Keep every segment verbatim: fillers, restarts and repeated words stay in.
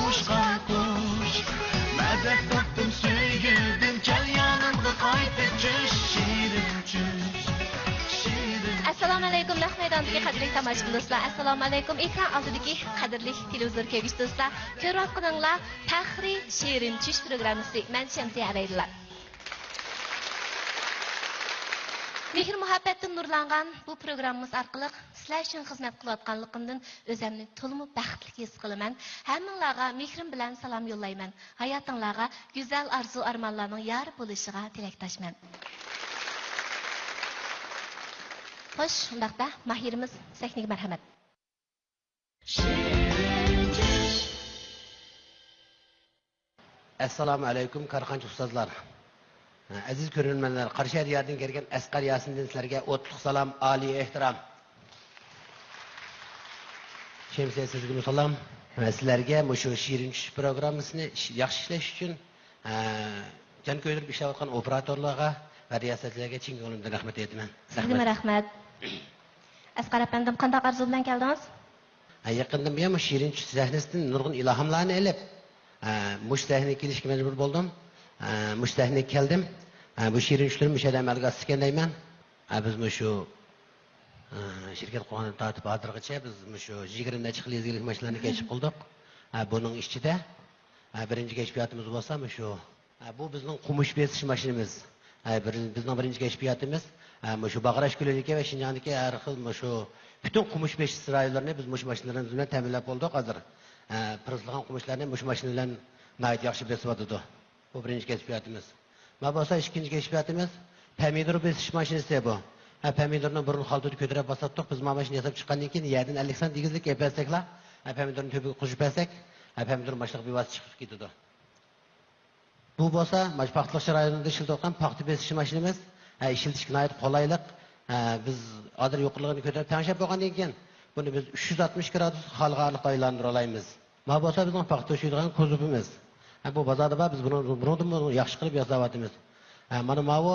قۇشقا قۇش، مەدەت تاپتىم سۆيگۈدىن، كەل يېنىمغا قايتىپ چۈش، شېرىن چۈش، شېرىن. ئەسسالامۇ ئەلەيكۇم، نەق مەيداندىكى قەدىرلىك تاماشىبىن دوستلار، ئەسسالامۇ ئەلەيكۇم، ئېكران ئالدىدىكى قەدىرلىك تېلېۋىزور كۆرگۈچى دوستلار. كۆرۈۋاتقىنىڭلار پەخرىي شېرىن چۈش پروگراممىسى. مەن شەمسىيە ئەبەيدۇللا. مېھىر-مۇھەببەتتىن نۇرلانغان بۇ پروگراممىمىز ئارقىلىق سىلەر ئۈچۈن خىزمەت قىلىۋاتقانلىقىمدىن ئۆزۈمنى تولىمۇ بەختلىك ھېس قىلىمەن. ھەممىڭلارغا مېھرىم بىلەن سالام يوللايمەن. ھاياتىڭلارغا گۈزەل ئارزۇ-ئارمانلارنىڭ يار بولۇشىغا تىلەكداشمەن. خوش، ئۇنداقتا ماھىرىمىز سەھنىگە مەرھەمەت. ئەسسالامۇ ئەلەيكۇم، كارخانىچى ئۇستازلار. ئەزىز كۆرۈرمەنلەر، قارشى دىياردىن كەلگەن ئەسقەر ياسىندىن سىلەرگە ئوتلۇق سالام، ئالىي ئېھتىرام. شەمسىيە، سىزگىمۇ سالام. سىلەرگە مۇشۇ شېرىن چۈش پروگراممىسىنى ئىش-، ياخشى ئىشلەش ئۈچۈن، ئە، جان كۆيدۈرۈپ ئىشلەۋاتقان ئوپېراتورلارغا ۋە رىياسەتچىلەرگە چىن كۆڭلۈمدىن رەھمەت ئېيتىمەن. سىزگىمۇ رەھمەت. ئەسقەر ئەپەندىم، قانداق ئارزۇ بىلەن كەلدىڭىز؟ ھە، يېقىندىن بۇيان مۇشۇ شېرىن چۈش سەھنىسىدىن نۇرغۇن ئىلھاملارنى ئېلىپ، ھە، مۇشۇ سەھنىگە كېلىشكە مەجبۇر بولدۇم. ھە، مۇشۇ سەھنىگە كەلدىم. ھە، بۇ شېرىن چۈشلىرىم مۇشۇ يەردە ئەمەلگە ئاشسىكەن دەيمەن. ھە، بىز مۇشۇ، ھە، شىركەت قۇرغاندىن تارتىپ ھازىرغىچە بىز مۇشۇ يىگىرمە نەچچە خىل يېزا ئىگىلىك ماشىنىلارنى كەشىپ قىلدۇق. ھە، بۇنىڭ ئىچىدە، ھە، بىرىنچى كەشپىياتىمىز بولسا مۇشۇ. ھە، بۇ بىزنىڭ قومۇش بېسىش ماشىنىمىز. ھە، بىر-، بىزنىڭ بىرىنچى كەشپىياتىمىز. ھە، مۇشۇ باغراش كۆلىدىكى ۋە شىنجاڭدىكى ھەر خىل مۇشۇ پۈتۈن قومۇش بېسىش رايونلىرىنى بىز مۇشۇ ماشىنىلىرىمىز بىلەن تەمىنلەپ بولدۇق ھازىر. ھە، پىرىزلىغان قومۇشلارنى مۇشۇ ماشىنا بىلەن ناھايىتى ياخشى بېسىۋاتىدۇ. بۇ بىرىنچى كەشپىياتىمىز. مانا بولسا ئىككىنچى كەشپىياتىمىز، پەمىدۇر بېسىش ماشىنىسى بۇ. ھە، پەمىدۇرنى بۇرۇن خالتىدا كۆتۈرۈپ باساتتۇق. بىز مانا ماشىنا ياساپ چىققاندىن كېيىن يەردىن ئەللىك سانت ئېگىزلىككە ئېلىپ بەرسەكلا، ھە، پەمىدۇرنى تۆپىگە قوشۇپ بەرسەك، ھە، پەمىدۇر باشلىق بىۋاسىتە چىقىپ كېتىدۇ. بۇ بولسا مانا شۇ پاختىلىق رايونىدا ئىشلىتىۋاتقان پاختا بېسىش ماشىنىمىز. ھە، ئىشلىتىشكە ناھايىتى قولايلىق. ھە، بىز ھازىر يۇقىرىلىقىنى كۆتۈرۈپ تەڭشەپ بولغاندىن كېيىن، بۇنى بىز ئۈچ يۈز ئاتمىش گرادۇس خالىغانلىقتا ئايلاندۇرۇۋالايمىز. مانا بولسا بىزنىڭ پاختا ئۇشۇيدىغان كوزۇپىمىز. ھە، بۇ بازاردا بار، بىز بۇنى، بۇنىڭدىنمۇ ياخشى قىلىپ ياساۋاتىمىز. ھە، مانا ماۋۇ،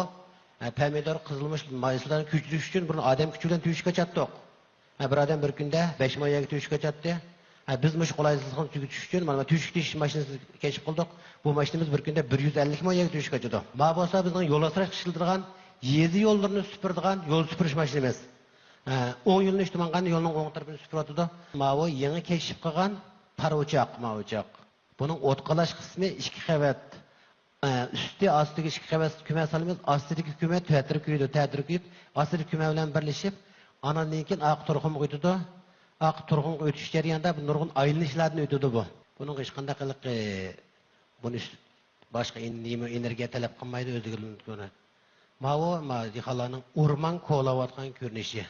ھە، پەمىدۇر، قىزىلمۇچ مايسىلارنى كۆچۈرۈش ئۈچۈن بۇرۇن ئادەم كۈچى بىلەن تۆشۈككە چاتتۇق. ھە، بىر ئادەم بىر كۈندە بەش مو يەرگە تۆشۈك ئاچاتتى. ھە، بىز مۇشۇ قولايسىزلىقنى تۈگىتىش ئۈچۈن مانا تۆشۈك تېشىش ماشىنىسى كەشىپ قىلدۇق. بۇ ماشىنىمىز بىر كۈندە بىر يۈز ئەللىك مو يەرگە تۆشۈك ئاچىدۇ. مانا بولسا بىزنىڭ يول ئاسراش ئىشلىتىدىغان، يېزا يوللىرىنى سۈپۈرىدىغان يول سۈپۈرۈش ماشىنىمىز. ھە، ئوڭ يولنى ئىشتە ماڭغاندا يولنىڭ ئوڭ تەرىپىنى سۈپۈرۈۋاتىدۇ. ماۋۇ يېڭى كەشىپ قىلغان تار ئوچاق، ماۋۇ ئوچاق. بۇنىڭ ئوت قالاش قىسمى ئىككى قەۋەت. ئە، ئۈستى ئاستىگە ئىككى قەۋەت كۈمە سالىمىز، ئاستىدىكى كۈمە تەتۈر كۆيىدۇ، تەتۈر كۆيۈپ، ئاستىدىكى كۈمە بىلەن بىرلىشىپ، ئانىڭدىن كېيىن ئارقا تۇرخۇمغا ئۆتىدۇ. ئارقا تۇرخۇمغا ئۆتۈش جەريانىدا بۇ نۇرغۇن ئايلىنىشلاردىن ئۆتىدۇ بۇ. بۇنىڭغا ھېچقانداق ھېلىقى، بۇنى ئۈست-، باشقا ئېن-، نېمە ئېنېرگىيە تەلەپ قىلمايدۇ، ئۆزىگە كۆرە. ماۋۇ، ما، دېھقانلارنىڭ ئورمان كولاۋاتقان كۆرۈنۈشى.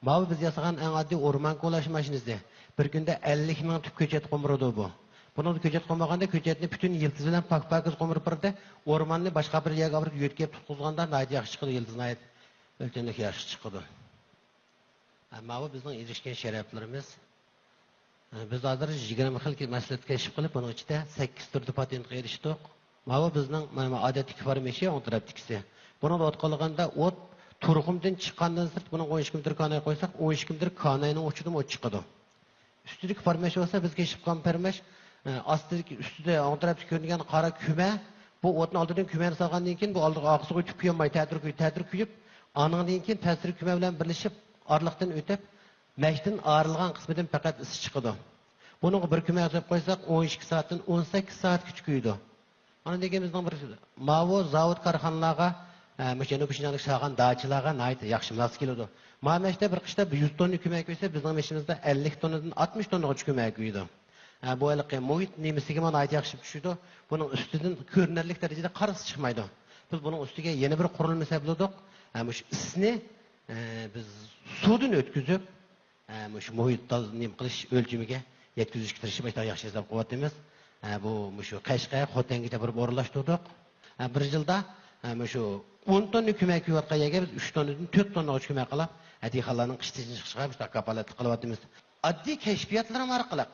ماۋۇ بىز ياسىغان ئەڭ ئاددىي ئورمان كولاش ماشىنىسى. بىر كۈندە ئەللىك مىڭ تۈپ كۆچەت قومۇرىدۇ بۇ. بۇنىڭدا كۆچەت قومۇرغاندا كۆچەتنى پۈتۈن يىلتىزى بىلەن پاك-پاكىز قومۇرۇپ بېرىدۇ. ئورماننى باشقا بىر يەرگە ئاپىرىپ يۆتكەپ تۇتقۇزغاندا ناھايىتى ياخشى چىقىدۇ، يىلتىز ناھايىتى ئۆلچەملىك ياخشى چىقىدۇ. ھە، ماۋۇ بىزنىڭ ئېرىشكەن شەرەپلىرىمىز. ھە، بىز ھازىر يىگىرمە خىل مەھسۇلات كەشىپ قىلىپ، بۇنىڭ ئىچىدە سەككىز تۈردە پاتېنتقا ئېرىشتۇق. ماۋۇ بىزنىڭ، مانا، مانا ئادەتتىكى فارمېشى ئوڭ تەرەپتىكىسى. بۇنىڭدا ئوت قالغاندا ئوت تۇرخۇمدىن چىققاندىن سىرت بۇنىڭغا ئون ئىككى مېتىر كاناي قويساق، ئون ئىككى مېتىر كاناينىڭ ئۇچىدىمۇ ئوت چىقىدۇ. ئۈستىدىكى پارمەش بولسا، بىز كەشىپ قىلغان پارمەش، ئە، ئاستىدىكى، ئۈستىدە، ئوڭ تەرەپتە كۆرۈنگەن قارا كۈمە، بۇ ئوتنى ئالدىدىن كۈمەنى سالغاندىن كېيىن، بۇ ئالدىغا ئارقىسىغا ئۆتۈپ كۈيەلمەي، تەتۈر كۈيىدۇ، تەتۈر كۈيۈپ، ئانىڭدىن كېيىن پەستىكى كۈمە بىلەن بىرلىشىپ، ئارىلىقتىن ئۆتۈپ، مەشتىن ئايرىلغان قىسمىدىن پەقەت ئىسسى چىقىدۇ. بۇنىڭغا بىر كۈمە ياساپ قويساق، ئون ئىككى سائەتتىن ئون سەككىز سائەتكىچە كۆيىدۇ. ئاندىن كېيىن بىزنىڭ بىر ماۋۇ زاۋۇت كارخانىلارغا، ئە، مۇشۇ جەنۇبىي شىنجاڭدىكى سالغان داچىلارغا ناھايىتى ياخشى ماس كېلىدۇ. ماۋۇ مەشتە بىر قىشتا بىر يۈز توننا كۈمە كۆيسە، بىزنىڭ مېشىنىمىزدا ئەللىك توننىدىن ئاتمىش توننىغىچە كۈمە كۆيىدۇ. ئە، بۇ ھېلىقى مۇھىت نېمىسىگىمۇ ناھايىتى ياخشى چۈشىدۇ. بۇنىڭ ئۈستىدىن كۆرۈنەرلىك دەرىجىدە قارىسى چىقمايدۇ. بىز بۇنىڭ ئۈستىگە يەنە بىر قۇرۇلما سەپلىدۇق. ئە، مۇشۇ ئىسنى، ئە، بىز سۇدىن ئۆتكۈزۈپ، ئە، مۇشۇ مۇھىت تاز-، نېمە قىلىش ئۆلچىمىگە يەتكۈزۈشكە تىرىشىپ، ئاشۇنداق ياخشى ھېساب قىلىۋاتىمىز. ئە، بۇ مۇشۇ قەشقەر، خوتەنگىچە بېرىپ ئورۇنلاشتۇردۇق. ئە، بىر يىلدا، ئە، مۇشۇ ئون توننا كۆمەك كۈيۈۋاتقان يەرگە بىز ئۈچ توننىدىن تۆت توننىغىچە كۆمەك قىلىپ، ئە، دېھقانلارنىڭ قىشتىن چىقىشىغا مۇشۇنداق كاپالەتلىك قىلىۋاتىمىز. ئاددىي كەشپىياتلىرىم ئارقىلىق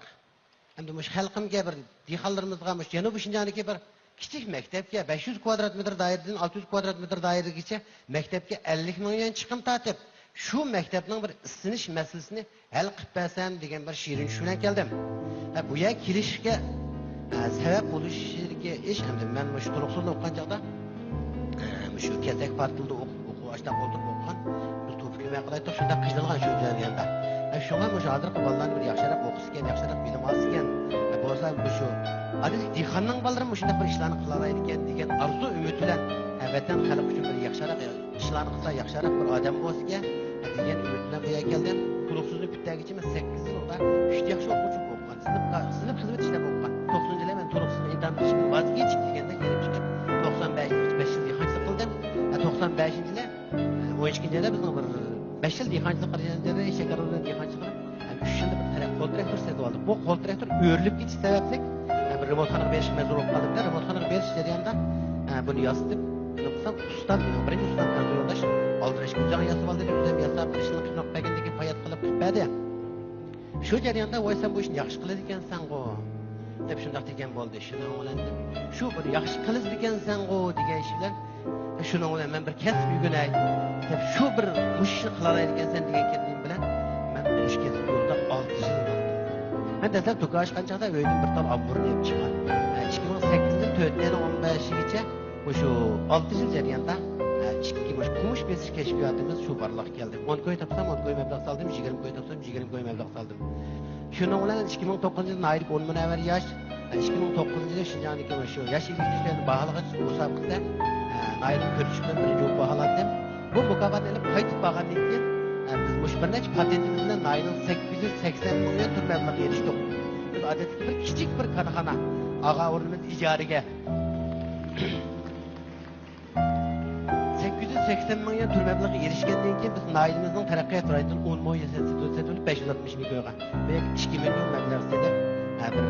ئەمدى مۇشۇ خەلقىمگە بىر، دېھقانلىرىمىزغا مۇشۇ جەنۇبىي شىنجاڭدىكى بىر كىچىك مەكتەپكە، بەش يۈز كۋادرات مېتىر دائىرىدىن ئالتە يۈز كۋادرات مېتىر دائىرىگىچە مەكتەپكە ئەللىك مىڭ يۈەن چىقىم تارتىپ، شۇ مەكتەپنىڭ بىر ئىسسىنىش مەسىلىسىنى ھەل قىلىپ بەرسەم دېگەن بىر شېرىن چۈش بىلەن كەلدىم. ھە، بۇ يەرگە كېلىشكە ئە، سەۋەب بولۇشىدىكى ئىش، ئەمدى مەن مۇشۇ تولۇقسىزنى ئوقۇغان چاغدا، ئە، مۇشۇ كەلسەك پارتلىدا ئوقۇپ، ئوقۇپ، ئاشۇنداق ئولتۇرۇپ ئوقۇغان، بىز توپا كۆيمەي قالايتتۇق، شۇنداق قىينالغان شۇ جەرياندا. ئە، شۇڭا مۇشۇ ھازىرقى بالىلارنى بىر ياخشىراق ئوقۇسىكەن، ياخشىراق بىلىم ئالسىكەن، ئە، بولسا مۇشۇ ئادەتتىكى دېھقاننىڭ بالىلىرى مۇشۇنداق بىر ئىشلارنى قىلالايدىكەن دېگەن ئارزۇ ئۈمىد بىلەن، ئە، ۋەتەن خەلق ئۈچۈن بىر ياخشىراق ئىشلارنى قىلسا، ياخشىراق بىر ئادەم بولسىكەن دېگەن ئۈمىد بىلەن بۇ يەرگە كەلدىم. تولۇقسىزنى پۈتتۈرگىچە مەن سەككىز يىلدا ئۈچ ياخشى ئوقۇغۇچى بولۇپ ئوقۇغان. سىنىپ، سىنىپ خىزمىتى ئىشلەپ ئوقۇغان. توقسىنىنچى يىلى مەن تولۇقسىز ئىمتىھان بېرىشىمدىن ۋاز كېچىپ دېگەندەك يېنىپ چىقىپ، توقسان بەشىنچى يىلى بەش يىل دېھقانچىلىق قىلدىم. ھە، توقسان بەشىنچى يىلى، ئون ئىككىنچى يىلى بىزنىڭ بىر بەش يىل دېھقانچىلىق قىلغان يىلى شەكەر ئورنىدا دېھقانچىلىق قىلىپ، ھەم ئۈچ يىلدا بىر تەرەپ قول تىراكتور سېتىپ ئالدۇق. بۇ قول تىراكتور ئۆرۈلۈپ كېتىش سەۋەبلىك، ھە، بىر رېمونتخانىغا بېرىشقا مەجبۇر بولۇپ قالدىم-دە، رېمونتخانىغا بېرىش جەريانىدا، ھە، بۇنى ياسىتىپ، بۇنى قىلسام، ئۇستام، بىرىنچى ئۇستام كانزا يولداش ئالدىراش گۈلجانغا ياسىۋالدى، ئۆزۈم ياساپ، بىر ئىشنى قىلىپ بەرگەندىن كېيىن پايات قىلىپ قىلىپ بەردى. شۇ جەرياندا، ۋاي، سەن بۇ ئىشنى ياخشى قىلىدىكەنسەنغۇ، دەپ شۇنداق دېگەن بولدى. شۇنىڭ بىلەن شۇ بىر ياخشى قىلىدىكەنسەنغۇ دېگەن ئىش بىلەن، شۇنىڭ بىلەن مەن بىر كەسىپ ئۆگىنەي، دەپ شۇ بىر مۇشۇ ئىشنى قىلالايدىكەنسەن دېگەن كەلگىنىم بىلەن، مەن مۇشۇ كەسىپ يولىدا ئالتە يىل ماڭدىم. مەن دەسلەپ دۇكان ئاچقان چاغدا ئۆيدىن بىر تال ئامبۇرنى ئېلىپ چىققان. ئىككى مىڭ سەككىزدىن تۆتىنچى ئاينىڭ ئون بەشىگىچە مۇشۇ ئالتە يىل جەرياندا، ئىككى مۇشۇ قومۇش بېسىش كەشپىياتىمىز شۇ بارلىققا كەلدى. ئون كوي تاپسام، ئون كوي مەبلەغ سالدىم، يىگىرمە كوي تاپسام، يىگىرمە كوي مەبلەغ سالدىم. شۇنىڭ بىلەن ئىككى مىڭ توققۇزىنچى يىلى ناھايىتى ئون مۇنەۋۋەر ياش، ئىككى مىڭ توققۇزىنچى يىلى شىنجاڭدىكى مۇشۇ ياش ئىگىلىك كۈچلىرىنى باھالىغۇچ مۇسابىقىسىدە، ناھايىتى كۆرۈشۈپ بىرىنچى بولۇپ باھالاندىم. بۇ مۇكاپاتنى ئېلىپ قايتىپ بارغاندىن كېيىن، بىز مۇشۇ بىر نەچچە پاتېنتىمىز بىلەن ناھىيەنىڭ سەككىز يۈز سەكسەن مىڭ يۈەن تۈر مەبلىغىگە ئېرىشتۇق. بىز ئادەتتىكى بىر كىچىك بىر كارخانا، ئاغا ئورنىمىز ئىجارىگە. سەككىز يۈز سەكسەن مىڭ يۈەن تۈر مەبلەغقە ئېرىشكەندىن كېيىن، بىز ناھىيەمىزنىڭ تەرەققىيات رايونىدىن ئون مو يەر سېتىۋېلىپ، بەش يۈز ئاتمىش مىڭ كويغا، بۇ يەرگە ئىككى مىليون مەبلەغ سېلىپ، ھە، بىر،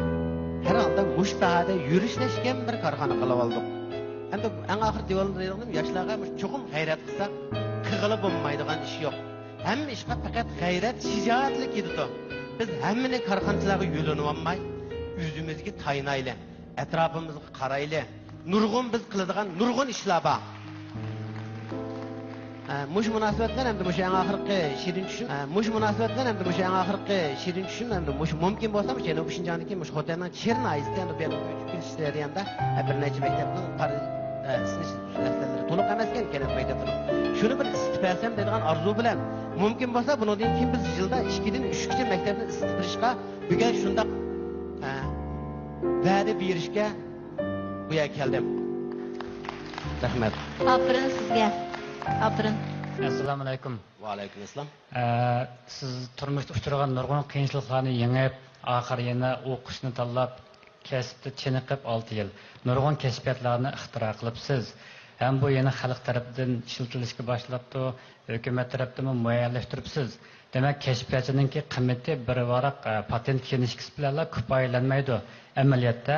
ھەر ھالدا مۇشۇ ساھەدە يۈرۈشلەشكەن بىر كارخانا قىلىۋالدۇق. ئەمدى ئەڭ ئاخىر دېۋالغىنىم ياشلارغا مۇشۇ چوقۇم غەيرەت قىلساق، قىلغىلى بولمايدىغان ئىش يوق. ھەممە ئىشقا پەقەت غەيرەت، شىجائەتلا كېتىدۇ. بىز ھەممىنى كارخانىچىلارغا يۆلىنىۋالماي، ئۆزىمىزگە تايىنايلى. ئەتراپىمىزغا قارايلى. نۇرغۇن بىز قىلىدىغان نۇرغۇن ئىشلار بار. ئە، مۇشۇ مۇناسىۋەت بىلەن ئەمدى مۇشۇ ئەڭ ئاخىرقى شېرىن چۈشۈم، ئە، مۇشۇ مۇناسىۋەت بىلەن ئەمدى مۇشۇ ئەڭ ئاخىرقى شېرىن چۈشۈم، ئەمدى مۇشۇ مۇمكىن بولسا، مۇشۇ جەنۇبىي شىنجاڭدىكى مۇشۇ خوتەننىڭ چېرىن ناھىيەسىدە ئەمدى بۇ يەرگە كۆچۈپ كېلىش جەريانىدا، ئە، بىر نەچچە مەكتەپنىڭ قار-، ئە، سىنىش ئەسلىھەلىرى تولۇق ئەمەسكەن، كەنت مەكتەپلىرى. شۇنى بىر ئىسسىتىپ بەرسەم دەيدىغان ئارزۇ بىلەن، مۇمكىن بولسا، بۇنىڭدىن كېيىن بىز يىلدا ئىككىدىن ئۈچكىچە مەكتەپنى ئىسسىتىپ بېرىشقا بۈگۈن شۇنداق، ئە، ۋەدە بېرىشكە بۇ يەرگە كەلدىم. رەھمەت. ئاپىرىن سىزگە. ئاپىرىن. ئەسسالامۇئەلەيكۇم. ۋەئەلەيكۇم ئەسسالام. ئە، سىز تۇرمۇشتا ئۇچرىغان نۇرغۇن قىيىنچىلىقلارنى يېڭىپ، ئاخىر يەنە ئوقۇشنى تاللاپ، كەسىپتە چېنىقىپ ئالتە يىل، نۇرغۇن كەشپىياتلارنى ئىختىرا قىلىپسىز. ھەم بۇ يەنە خەلق تەرىپىدىن ئىشلىتىلىشكە باشلاپتۇ، ھۆكۈمەت تەرەپتىنمۇ مۇئەييەنلەشتۈرۈپسىز. دېمەك، كەشپىياتچىنىڭكى قىممىتى بىر ۋاراق، ئە، پاتېنت كىنىشكىسى بىلەنلا كۇپايىلەنمەيدۇ. ئەمەلىيەتتە،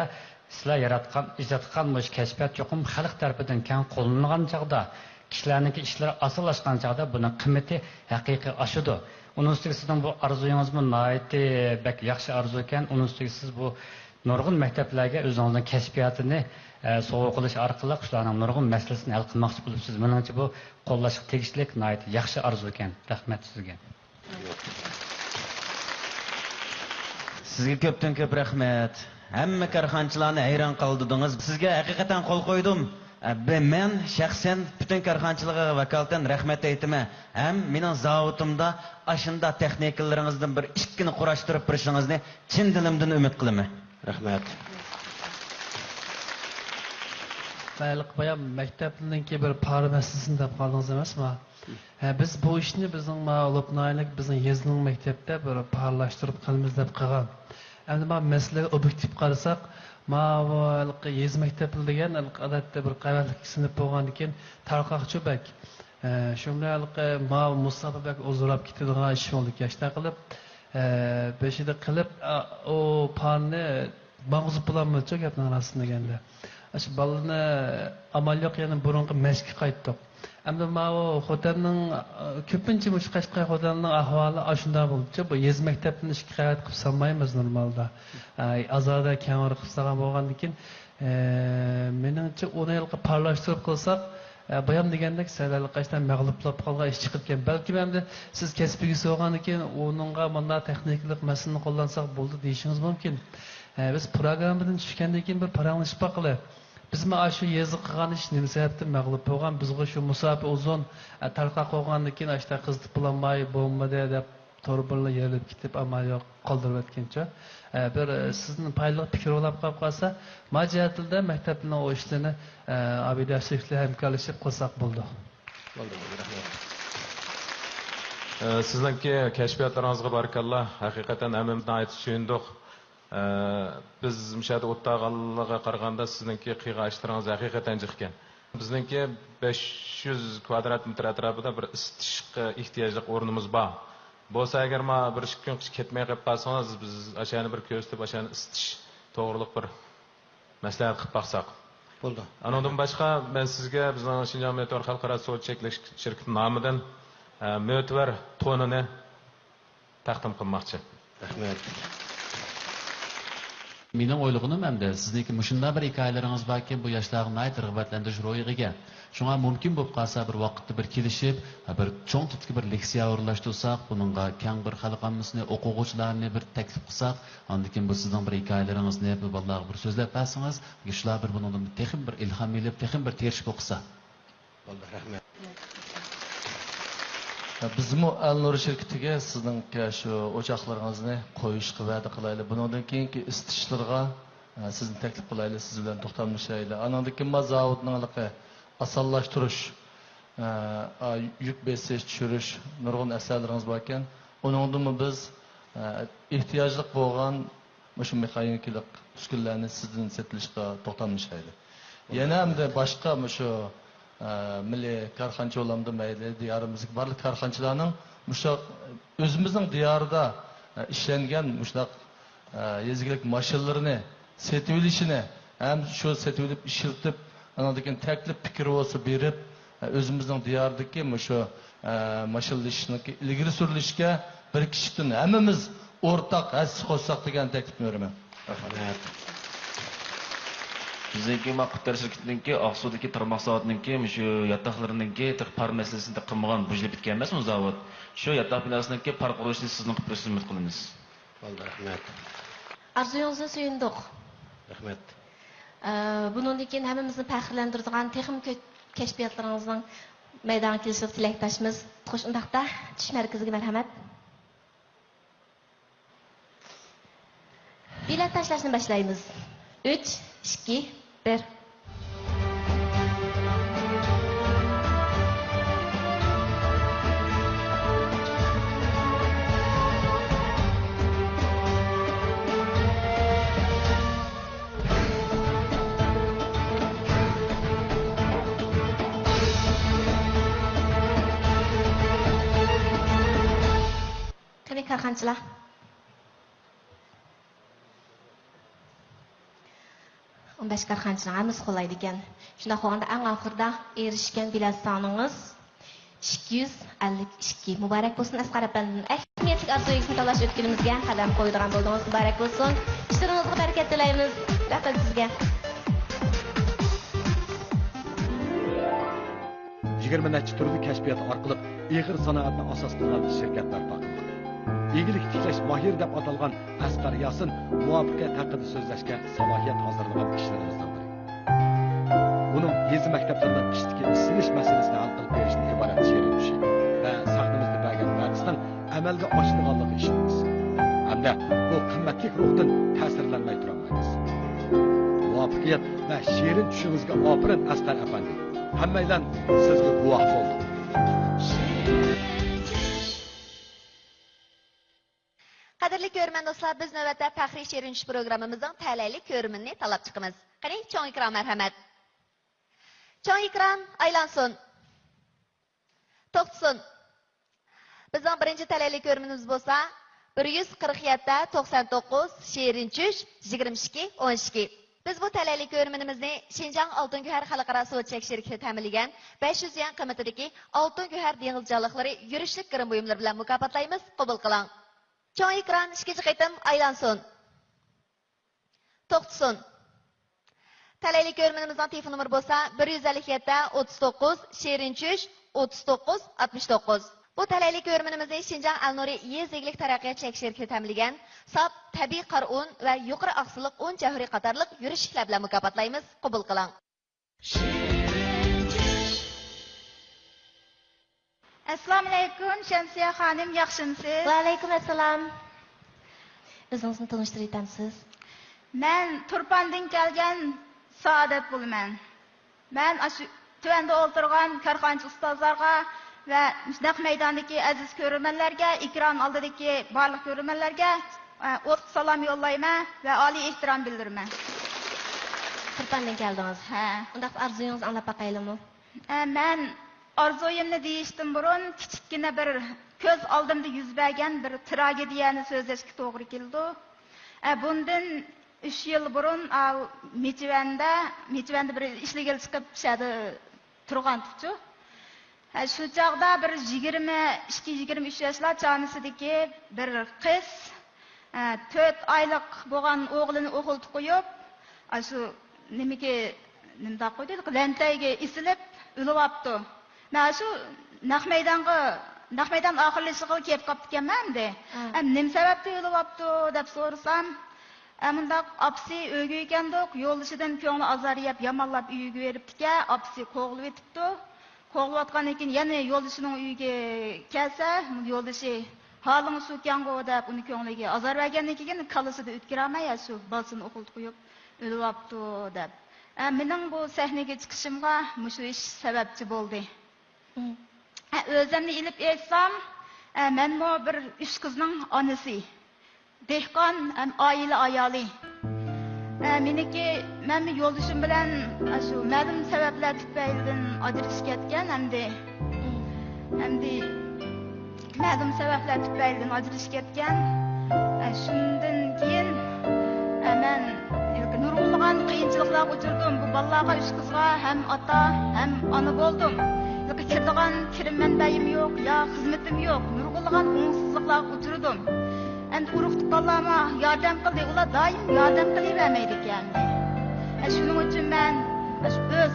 سىلەر ياراتقان، ئىجاد قىلغان مۇشۇ كەشپىيات چوقۇم خەلق تەرىپىدىن كەڭ قوللىنىلغان چاغدا، كىشىلەرنىڭكى ئىشلىرى ئاسانلاشقان چاغدا بۇنىڭ قىممىتى ھەقىقىي ئاشىدۇ. ئۇنىڭ ئۈستىگە سىزنىڭ بۇ ئارزۇيىڭىزمۇ ناھايىتى بەك ياخشى ئارزۇكەن. ئۇنىڭ ئۈستىگە سىز بۇ نۇرغۇن مەكتەپلەرگە ئۆزىڭىزنىڭ كەشپىياتىنى، ئە، سوۋغا قىلىش ئارقىلىق شۇلارنىڭ نۇرغۇن مەسىلىسىنى ھەل قىلماقچى بولۇپسىز. مېنىڭچە بۇ قوللاشقا تېگىشلىك ناھايىتى ياخشى ئارزۇكەن. رەھمەت سىزگە. سىزگە كۆپتىن كۆپ رەھمەت. ھەممە كارخانىچىلارنى ھەيران قالدۇردىڭىز. سىزگە ھەقىقەتەن قول قويدۇم. ئە، بە-، مەن شەخسەن پۈتۈن كارخانىچىلارغا ۋاكالىتەن رەھمەت ئېيتىمەن. ھەم مېنىڭ زاۋۇتۇمدا ئاشۇنداق تېخنىكىلىرىڭىزدىن بىر ئىككىنى قۇراشتۇرۇپ بېرىشىڭىزنى چىن دىلىمدىن ئۈمىد قىلىمەن. رەھمەت. ھېلىقى بايام مەكتەپنىڭكى بىر پارا مەسىلىسىنى دەپ قالدىڭىز ئەمەسمۇ؟ ھە، بىز بۇ ئىشنى بىزنىڭ ما لوپنايلىق بىزنىڭ يېزىنىڭ مەكتەپتە بىر پارلاشتۇرۇپ قىلىمىز دەپ قىلغان. ئەمدى ما مەسىلىگە ئوبيېكتىپ قارىساق، ما بۇ ھېلىقى يېزا مەكتەپلىرى دېگەن ھېلىقى ئادەتتە بىر قەۋەتلىك سىنىپ بولغاندىكىن تارقاقچۇ بەك. ھە، شۇ بىلەن ھېلىقى ما مۇساپە بەك ئۇزىراپ كېتىدىغان ئىش بولدى ئاشۇنداق قىلىپ. ھە، بېشىدا قىلىپ، ئا، ئۇ پارنى ماڭغۇزۇپ بولالمىدىچۇ، گەپنىڭ راستىنى دېگەندە. ئاشۇ بالىنى ئامال يوق يەنە بۇرۇنقى مەشقكە قايتتۇق. ئەمدى ماۋۇ خوتەننىڭ، كۆپىنچە مۇشۇ قەشقەر خوتەننىڭ ئەھۋالى ئاشۇنداق بولدىچۇ. بۇ يېزا مەكتەپنى ئىككى قەۋەت قىلىپ سالمايمىز نورمالدا. ئازادە كەڭرى قىلىپ سالغان بولغاندىكىن، مېنىڭچە ئۇنى ھېلىقى پارلاشتۇرۇپ قىلساق، بايام دېگەندەك سەل ھېلىقى ئاشۇنداق مەغلۇپ بولۇپ قالغان ئىش چىقىدىكەن. بەلكىم ئەمدى سىز كەسىپ ئىگىسى بولغاندىكىن ئۇنىڭغا مانا تېخنىكىلىق مەسىلىنى قوللانساق بولدى دېيىشىڭىز مۇمكىن. ئە، بىز پروگراممىدىن چۈشكەندىن كېيىن بىر پاراڭلىشىپ باقىلى. بىزمۇ ئاشۇ يېزا قىلغان ئىش نېمە سەۋەبتىن مەغلۇپ بولغان؟ بىزغۇ شۇ مۇساپە ئۇزۇن، ئە، تارقاپ قالغاندىن كېيىن ئاشۇنداق قىزىتىپ بولالماي، بولمىدى دەپ تور بىلەن يېرىلىپ كېتىپ، ئامال يوق قالدۇرۇۋەتكىنىچە. ئە، بىر، ئە، سىزدىن پايدىلىق پىكىر بولاپ قاپ قالسا، ما جەھەتتە مەكتەپنىڭ ئۇ ئىشلىرىنى، ئە، ئابىدە ئەسىفلەر ھەمكارلىشىپ قىلساق بولىدۇ. بولدى، بولدى، رەھمەت. ئە، سىزنىڭكى كەشپىياتلىرىڭىزغا بارىكاللا. ھەقىقەتەن ھەممىمىز ناھايىتى سۆيۈندۇق. ئە، بىز مۇشۇ يەردە ئولتۇرغانلىقىغا قارىغاندا، سىزنىڭكى قىلغان ئىشلىرىڭىز ھەقىقەتەن جىق ئىكەن. بىزنىڭكى بەش يۈز كۋادرات مېتىر ئەتراپىدا بىر ئىسسىتىشقا ئېھتىياجلىق ئورنىمىز بار. بولسا ئەگەر ما بىر ئىككى كۈن كەتمەي قېلىپ قالسىڭىز، بىز ئاشۇنى بىر كۆرسىتىپ، ئاشۇنى ئىسسىتىش توغرىلىق بىر مەسلىھەت قىلىپ باقساق. بولدى. ئانىڭدىن باشقا، مەن سىزگە بىزنىڭ شىنجاڭ مېتېئور خەلقئارا سودا چەكلىك شىركىتى نامىدىن، ئە، مۆتىۋەر تونىنى تەقدىم قىلماقچى. رەھمەت. مېنىڭ ئويلىغىنىم ئەمدى سىزنىڭكى مۇشۇنداق بىر ھېكايىلىرىڭىز باركەن، بۇ ياشلارغا ناھايىتى رىغبەتلەندۈرۈش روھىغا ئىگە. شۇڭا مۇمكىن بولۇپ قالسا بىر ۋاقىتتا بىر كېلىشىپ، بىر چوڭ تىپتىكى بىر لېكسىيە ئورۇنلاشتۇرساق، بۇنىڭغا كەڭ بىر خەلق ئاممىسىنى، ئوقۇغۇچىلارنى بىر تەكلىپ قىلساق، ئاندىن كېيىن بۇ سىزنىڭ بىر ھېكايىلىرىڭىزنى بۇ بالىلارغا بىر سۆزلەپ بەرسىڭىز، شۇلار بىر بۇنىڭدىن تېخىمۇ بىر ئىلھام ئېلىپ، تېخىمۇ بىر تىرىشىپ ئوقۇسا. بولدى، رەھمەت. بىزمۇ ئەلنۇر شىركىتىگە سىزنىڭكى شۇ ئوچاقلىرىڭىزنى قويۇشقا ۋەدە قىلايلى. بۇنىڭدىن كېيىنكى ئىسسىتىشلىرىغا، ئە، سىزنى تەكلىپ قىلايلى، سىز بىلەن توختاملىشايلى. ئانىڭدىن كېيىن ما زاۋۇتنىڭ ھېلىقى ئاسانلاشتۇرۇش، ئە، ئا، يۈك بېسىش، چۈشۈرۈش، نۇرغۇن ئەسەرلىرىڭىز باركەن. ئۇنىڭدىنمۇ بىز، ئە، ئېھتىياجلىق بولغان مۇشۇ مېخانىكىلىق ئۈسكۈنىلەرنى سىزدىن سېتىۋېلىشقا توختاملىشايلى. يەنە ئەمدى باشقا مۇشۇ، ئە، مىللىي كارخانىچى بولامدۇ مەيلى، دىيارىمىزدىكى بارلىق كارخانىچىلارنىڭ مۇشۇ ئۆزىمىزنىڭ دىيارىدا، ئە، ئىشلەنگەن مۇشۇنداق، ئە، يېزا ئىگىلىك ماشىنىلىرىنى سېتىۋېلىشىنى ھەم شۇ سېتىۋېلىپ ئىشلىتىپ، ئانىڭدىن كېيىن تەكلىپ پىكىر بولسا بېرىپ، ئە، ئۆزىمىزنىڭ دىيارىدىكى مۇشۇ، ئە، ماشىنىلىشىشنىڭكى ئىلگىرى سۈرۈلۈشىگە بىر كىشىدىن ھەممىمىز ئورتاق ھەسسە قوشساق دېگەن تەكلىپنى بېرىمەن. رەھمەت. بىزنىڭكى ما قۇتار شىركىتىنىڭكى ئاقسۇدىكى تارماق زاۋۇتىنىڭكى مۇشۇ ياتاقلىرىنىڭكى تېخى پار مەسىلىسىنى تېخى قىلمىغان، بۇژلىپ پۈتكەن ئەمەسمۇ زاۋۇت. شۇ ياتاق بىناسىنىڭكى پار قۇرۇشىنى سىزنىڭ قىلىپ بېرىشىنى ئۈمىد قىلىمىز. بولدى، رەھمەت. ئارزۇيىڭىزنى سۆيۈندۇق. رەھمەت. ئە، بۇنىڭدىن كېيىن ھەممىمىزنى پەخىرلەندۈرىدىغان تېخىمۇ كۆپ كەشپىياتلىرىڭىزنىڭ مەيدانغا كېلىشىغا تىلەكداشمىز. خوش، ئۇنداقتا چۈش مەركىزىگە مەرھەمەت. بېلەت تاشلاشنى باشلايمىز. ئۈچ، ئىككى، بىر. قېنى، كارخانىچىلار؟ ئون بەش كارخانىچىنىڭ ھەممىسى قوللايدىكەن. شۇنداق بولغاندا، ئەڭ ئاخىرىدا ئېرىشكەن بېلەت سانىڭىز ئىككى يۈز ئەللىك ئىككى. مۇبارەك بولسۇن ئەسقەر ئەپەندىم. ئەھمىيەتلىك ئارزۇ ئىگىسىنى تاللاش ئۆتكىلىمىزگە قەدەم قويىدىغان بولدىڭىز. مۇبارەك بولسۇن. ئىشلىرىڭىزغا بەرىكەت تىلەيمىز. رەھمەت سىزگە. يىگىرمە نەچچە تۈرلۈك كەشپىيات ئارقىلىق ئېغىر سانائەتنى ئاساس قىلغان شىركەت بەرپا قىلغان. ئىگىلىك تىكلەش ماھىرى دەپ ئاتالغان ئەسقەر ياسىن مۇۋەپپەقىيەت ھەققىدە سۆزلەشكە سالاھىيەت ھازىرلىغان كىشىلىرىمىزنىڭ بىرى. ئۇنىڭ يېزا مەكتەپلىرىنىڭ قىشتىكى ئىسسىيىش مەسىلىسىنى ھەل قىلىپ بېرىشتىن ئىبارەت شېرىن چۈشى ۋە سەھنىمىزدە بەرگەن ۋەدىسىنىڭ ئەمەلگە ئاشىدىغانلىقىغا ئىشىنىمىز. ھەمدە بۇ قىممەتلىك روھتىن تەسىرلەنمەي تۇرالمايمىز. مۇۋەپپەقىيەت ۋە شېرىن چۈشىڭىزگە ئاپىرىن، ئەسقەر ئەپەندى. ھەممەيلەن سىزگە گۇۋاھ بولدۇق. قەدىرلىك كۆرۈرمەن دوستلار، بىز نۆۋەتتە پەخرىي شېرىن چۈش پروگراممىمىزنىڭ تەلەيلىك كۆرۈرمىنىنى تاللاپ چىقىمىز. قېنى، چوڭ ئېكران مەرھەمەت. چوڭ ئېكران ئايلانسۇن. توختىسۇن. بىزنىڭ بىرىنچى تەلەيلىك كۆرۈرمىنىمىز بولسا، بىر يۈز قىرىق يەتتە، توقسان توققۇز، شېرىن چۈش، يىگىرمە ئىككى، ئون ئىككى. بىز بۇ تەلەيلىك كۆرۈرمىنىمىزنى شىنجاڭ ئالتۇن گۆھەر خەلقئارا سودا چەك شىركىتى تەمىنلىگەن بەش يۈز يۈەن قىممىتىدىكى ئالتۇن گۆھەر دېڭىز جانلىقلىرى يۈرۈشلۈك گىرىم بۇيۇملىرى بىلەن مۇكاپاتلايمىز، قوبۇل قىلىڭ. چوڭ ئېكران ئىككىنچى قېتىم ئايلانسۇن. توختىسۇن. تەلەيلىك كۆرۈرمىنىمىزنىڭ تېلېفون نومۇرى بولسا، بىر يۈز ئەللىك يەتتە، ئوتتۇز توققۇز، شېرىن چۈش، ئوتتۇز توققۇز، ئاتمىش توققۇز. بۇ تەلەيلىك كۆرۈرمىنىمىزنى شىنجاڭ ئەلنۇرى يېزا ئىگىلىك تەرەققىيات چەك شىركىتى تەملىگەن ساپ تەبىئىي قارا ئۇن ۋە يۇقىرى ئاقسىللىق ئۇن جەۋھىرى قاتارلىق يۈرۈشلۈكلەر بىلەن مۇكاپاتلايمىز. قوبۇل قىلىڭ. ئەسسالامۇئەلەيكۇم، شەمسىيە خانىم، ياخشىمۇسىز؟ ۋەئەلەيكۇم ئەسسالام. ئۆزىڭىزنى تونۇشتۇرۇۋېتەمسىز؟ مەن تۇرپاندىن كەلگەن سائادەت بولىمەن. مەن ئاشۇ تۆۋەندە ئولتۇرغان كارخانىچى ئۇستازلارغا ۋە نەق مەيداندىكى ئەزىز كۆرۈرمەنلەرگە، ئېكران ئالدىدىكى بارلىق كۆرۈرمەنلەرگە، ئە، ئوتلۇق سالام يوللايمەن ۋە ئالىي ئېھتىرام بىلدۈرىمەن. تۇرپاندىن كەلدىڭىز. ھە. ئۇنداقتا ئارزۇيىڭىزنى ئاڭلاپ باقايلىمۇ؟ ئە، مەن ئارزۇيۇمنى دېيىشتىن بۇرۇن كىچىككىنە بىر كۆز ئالدىمدا يۈز بەرگەن بىر تراگېدىيەنى سۆزلەشكە توغرا كېلىدۇ. ئە، بۇندىن ئۈچ يىل بۇرۇن، ئاۋۇ مىچىۋەندە، مىچىۋەندە بىر ئىشلىگىلى چىقىپ، شۇ يەردە تۇرغانتۇقچۇ. ھە، شۇ چاغدا بىر يىگىرمە ئىككى، يىگىرمە ئۈچ ياشلار چامىسىدىكى بىر قىز، ھە، تۆت ئايلىق بولغان ئوغلىنى ئوخلىتىپ قويۇپ، ئاشۇ نېمىگە، نېمىنداق قويدى، لەنتەيگە ئېسىلىپ ئۆلۈۋاپتۇ. مەن شۇ نەق مەيدانغا، نەق مەيدان ئاخىرلىشىشىغا كېلىپ قاپتىكەنمەن ئەمدى. ھە. ئەم، نېمە سەۋەبتىن ئۆلۈۋاپتۇ دەپ سورىسام، ئە، مۇنداق، ئاپىسى ئۆيگە ئىكەندۇق، يولدىشىدىن كۆڭلى ئازار يەپ، يامانلاپ ئۆيىگە بېرىپتىكەن، ئاپىسى قوغلىۋېتىپتۇ. قوغلىۋاتقاندىن كېيىن يەنە يولدىشىنىڭ ئۆيىگە كەلسە، يولدىشى، ھالىڭ شۇكەنغۇ دەپ، ئۇنى كۆڭلىگە ئازار بەرگەندىن كېيىن، كاللىسىدا ئۆتكۈرەلمەي، شۇ بالىسىنى ئوخلىتىپ قويۇپ ئۆلۈۋاپتۇ دەپ. ئە، مېنىڭ بۇ سەھنىگە چىقىشىمغا مۇشۇ ئىش سەۋەبچى بولدى. مم. ئە، ئۆزۈمنى ئېلىپ ئېيتسام، ئە، مەنمۇ بىر ئۈچ قىزنىڭ ئانىسى. دېھقان ھەم ئائىلە ئايالى. ئە، مېنىڭكى، مەنمۇ يولدىشىم بىلەن ئاشۇ مەلۇم سەۋەبلەر تۈپەيلىدىن ئاجرىشىپ كەتكەن ئەمدى. ئەمدى مەلۇم سەۋەبلەر تۈپەيلىدىن ئاجرىشىپ كەتكەن. ئە، شۇندىن كېيىن، ئە، مەن نۇرغۇنلىغان قىيىنچىلىقلارغا ئۇچرىدىم. بۇ بالىلارغا، ئۈچ قىزغا ھەم ئاتا، ھەم ئانا بولدۇم. كىرىدىغان كىرىم مەنبەيىم يوق، يا خىزمىتىم يوق. نۇرغۇنلىغان ئوڭۇشسىزلىقلارغا ئۇچرىدىم. ئەمدى ئۇرۇق-تۇغقانلارمۇ ياردەم قىلدى، ئۇلار دائىم ياردەم قىلىۋەرمەيدىكەن. ئە، شۇنىڭ ئۈچۈن مەن ئاشۇ ئۆز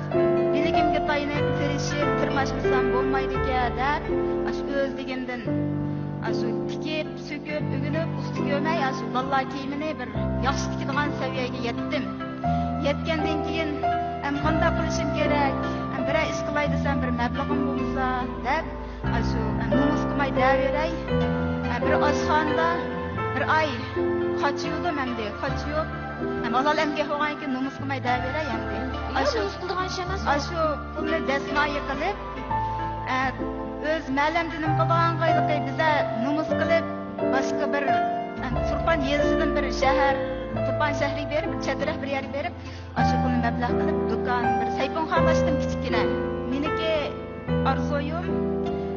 بىلىكىمگە تايىنىپ تىرىشىپ، تىرماشمىسام بولمايدىكەن دەپ، ئاشۇ ئۆز دېگىنىدىن ئاشۇ تىكىپ، سۆكۈپ، ئۆگىنىپ، ئۇستا كۆرمەي، ئاشۇ بالىلار كىيىمىنى بىر ياخشى تىكىدىغان سەۋىيەگە يەتتىم. يەتكەندىن كېيىن، ئەم، قانداق قىلىشىم كېرەك؟ ئەم، بىرەر ئىش قىلاي دېسەم، بىر مەبلىغىم بولمىسا دەپ، ئاشۇ، ئەم، نومۇس قىلماي دەۋېرەي. ئەم، بىر ئاشخانىدا بىر ئاي قاچىيۇدۇم ئەمدى، قاچىيۇپ. ئەم، ھالال ئەمگەك بولغاندىن كېيىن نومۇس قىلماي دەۋېرەي ئەمدى. ياق، ئاشۇ، نومۇس قىلىدىغان ئىش ئەمەس ئۇ. ئاشۇ پۇلنى دەسمايە قىلىپ، ئە، ئۆز مەلەمدىنىم قىلىدىغانغا ھېلىقى بىزە نومۇس قىلىپ، باشقا بىر، ئە، تۇرپان يېزىسىدىن بىر شەھەر، تۇرپان شەھىرىگە بېرىپ، چەترەك بىر يەرگە بېرىپ، ئاشۇ پۇلنى مەبلەغ قىلىپ، دۇكان، بىر سەيپۇنخانا ئاچتىم كىچىككىنە. مېنىڭكى ئارزۇيۇم،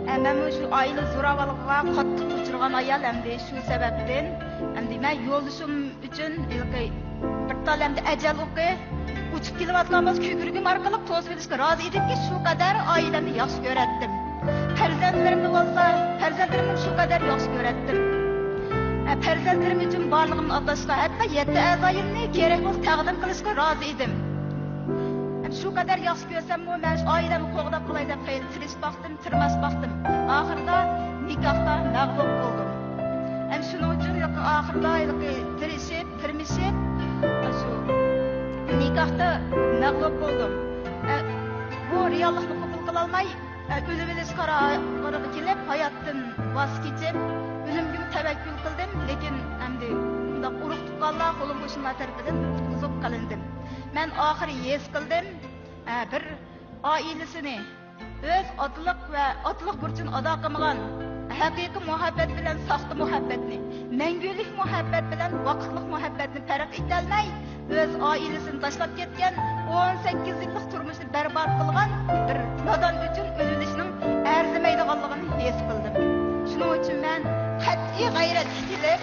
ئە، مەنمۇ شۇ ئائىلە زوراۋانلىقىغا قاتتىق ئۇچرىغان ئايال ئەمدى شۇ سەۋەبتىن، ئەمدى مەن يولدىشىم ئۈچۈن ھېلىقى بىر تال ئەمدى ئەجەل ئوقى ئۇچۇپ كېلىۋاتقان بولسا، كۆكرىكىم ئارقىلىق توسۇۋېلىشقا رازى ئىدىمكى، شۇ قەدەر ئائىلەمنى ياخشى كۆرەتتىم. پەرزەنتلىرىمنى بولسا، پەرزەنتلىرىمنى شۇ قەدەر ياخشى كۆرەتتىم. ئە، پەرزەنتلىرىم ئۈچۈن بارلىقىمنى ئاتاشقا، ھەتتا يەتتە ئەزايىمنى كېرەك بولسا تەقدىم قىلىشقا رازى ئىدىم. ئە، شۇ قەدەر ياخشى كۆرسەممۇ، مەن شۇ ئائىلەمنى قوغداپ قالاي دەپ خېلى تىرىشىپ باقتىم، تىرماش باقتىم. ئاخىرىدا نىكاھتا مەغلۇپ بولدۇم. ئەم، شۇنىڭ ئۈچۈن ھېلىقى ئاخىرىدا ھېلىقى تىرىشىپ، تىرمىشىپ، شۇ نىكاھتا مەغلۇپ بولدۇم. ئە، بۇ رېئاللىقنى قوبۇل قىلالماي، ئە، ئۆلۈۋېلىش قارارىغا كېلىپ، ھاياتتىن ۋاز كېچىپ، ئۆلۈمگىمۇ تەۋەككۈل قىلدىم. لېكىن ئەمدى مۇنداق ئۇرۇق-تۇغقانلار، قولۇم-قوشنىلار تەرىپىدىن قۇتقۇزۇپ قېلىندىم. مەن ئاخىرى ھېس قىلدىم، ئە، بىر ئائىلىسىنى، ئۆز ئاتىلىق ۋە ئاتىلىق بۇرچىنى ئادا قىلمىغان، ھەقىقىي مۇھەببەت بىلەن ساختا مۇھەببەتنى، مەڭگۈلۈك مۇھەببەت بىلەن ۋاقىتلىق مۇھەببەتنى پەرق ئېتەلمەي، ئۆز ئائىلىسىنى تاشلاپ كەتكەن، ئون سەككىز يىللىق تۇرمۇشىنى بەربات قىلغان بىر نادان ئۈچۈن ئۆلۈۋېلىشنىڭ ئەرزىمەيدىغانلىقىنى ھېس قىلدىم. شۇنىڭ ئۈچۈن مەن قەتئىي غەيرەتكە كېلىپ،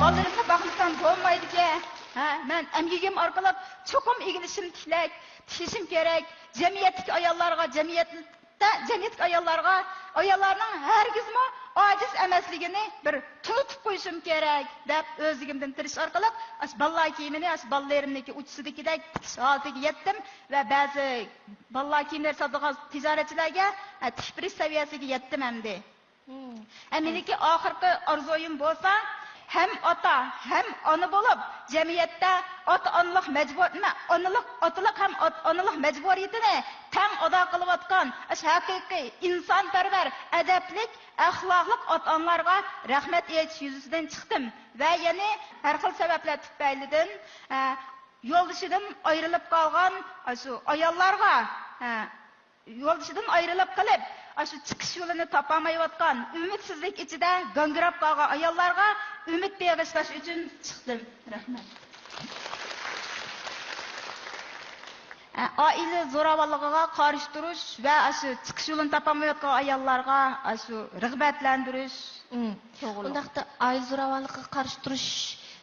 بالىلىرىمنى باقمىسام بولمايدىكەن. ھە، مەن ئەمگىكىم ئارقىلىق چوقۇم ئىگىلىشىم تىكلەك، تىكلىشىم كېرەك. جەمئىيەتتىكى ئاياللارغا، جەمئىيەتتە، جەمئىيەتتىكى ئاياللارغا، ئاياللارنىڭ ھەرگىزمۇ ئاجىز ئەمەسلىكىنى بىر تونۇتۇپ قويۇشۇم كېرەك، دەپ ئۆزلۈكۈمدىن تىرىشىش ئارقىلىق ئاشۇ بالىلار كىيىمىنى ئاشۇ بالىلىرىمنىڭكى ئۇچىسىدىكىدەك تىكىش ھالىتىگە يەتتىم ۋە بەزى بالىلار كىيىملىرى ساتىدىغان تىجارەتچىلەرگە، ئە، تىكىپ بېرىش سەۋىيەسىگە يەتتىم ئەمدى. ھە، مېنىڭكى ئاخىرقى ئارزۇيۇم بولسا، ھەم ئاتا، ھەم ئانا بولۇپ، جەمئىيەتتە ئاتا-ئانىلىق مەجبۇر-، نېمە، ئانىلىق، ئاتىلىق ھەم ئات-، ئانىلىق مەجبۇرىيىتىنى تەڭ ئادا قىلىۋاتقان ئاشۇ ھەقىقىي ئىنسانپەرۋەر، ئەدەپلىك، ئەخلاقلىق ئاتا-ئانىلارغا رەھمەت ئېيتىش يۈزىسىدىن چىقتىم ۋە يەنە ھەر خىل سەۋەبلەر تۈپەيلىدىن، ئە، يولدىشىدىن ئايرىلىپ قالغان ئاشۇ ئاياللارغا، ئە، يولدىشىدىن ئايرىلىپ قېلىپ، ئاشۇ چىقىش يولىنى تاپالمايۋاتقان، ئۈمىدسىزلىك ئىچىدە گاڭگىراپ قالغان ئاياللارغا ئۈمىد بېغىشلاش ئۈچۈن چىقتىم. رەھمەت. ئە، ئائىلە زوراۋانلىقىغا قارشى تۇرۇش ۋە ئاشۇ چىقىش يولىنى تاپالمايۋاتقان ئاياللارغا ئاشۇ رىغبەتلەندۈرۈش. مم. توغرۇلۇق. ئۇنداقتا ئائىلە زوراۋانلىقىغا قارشى تۇرۇش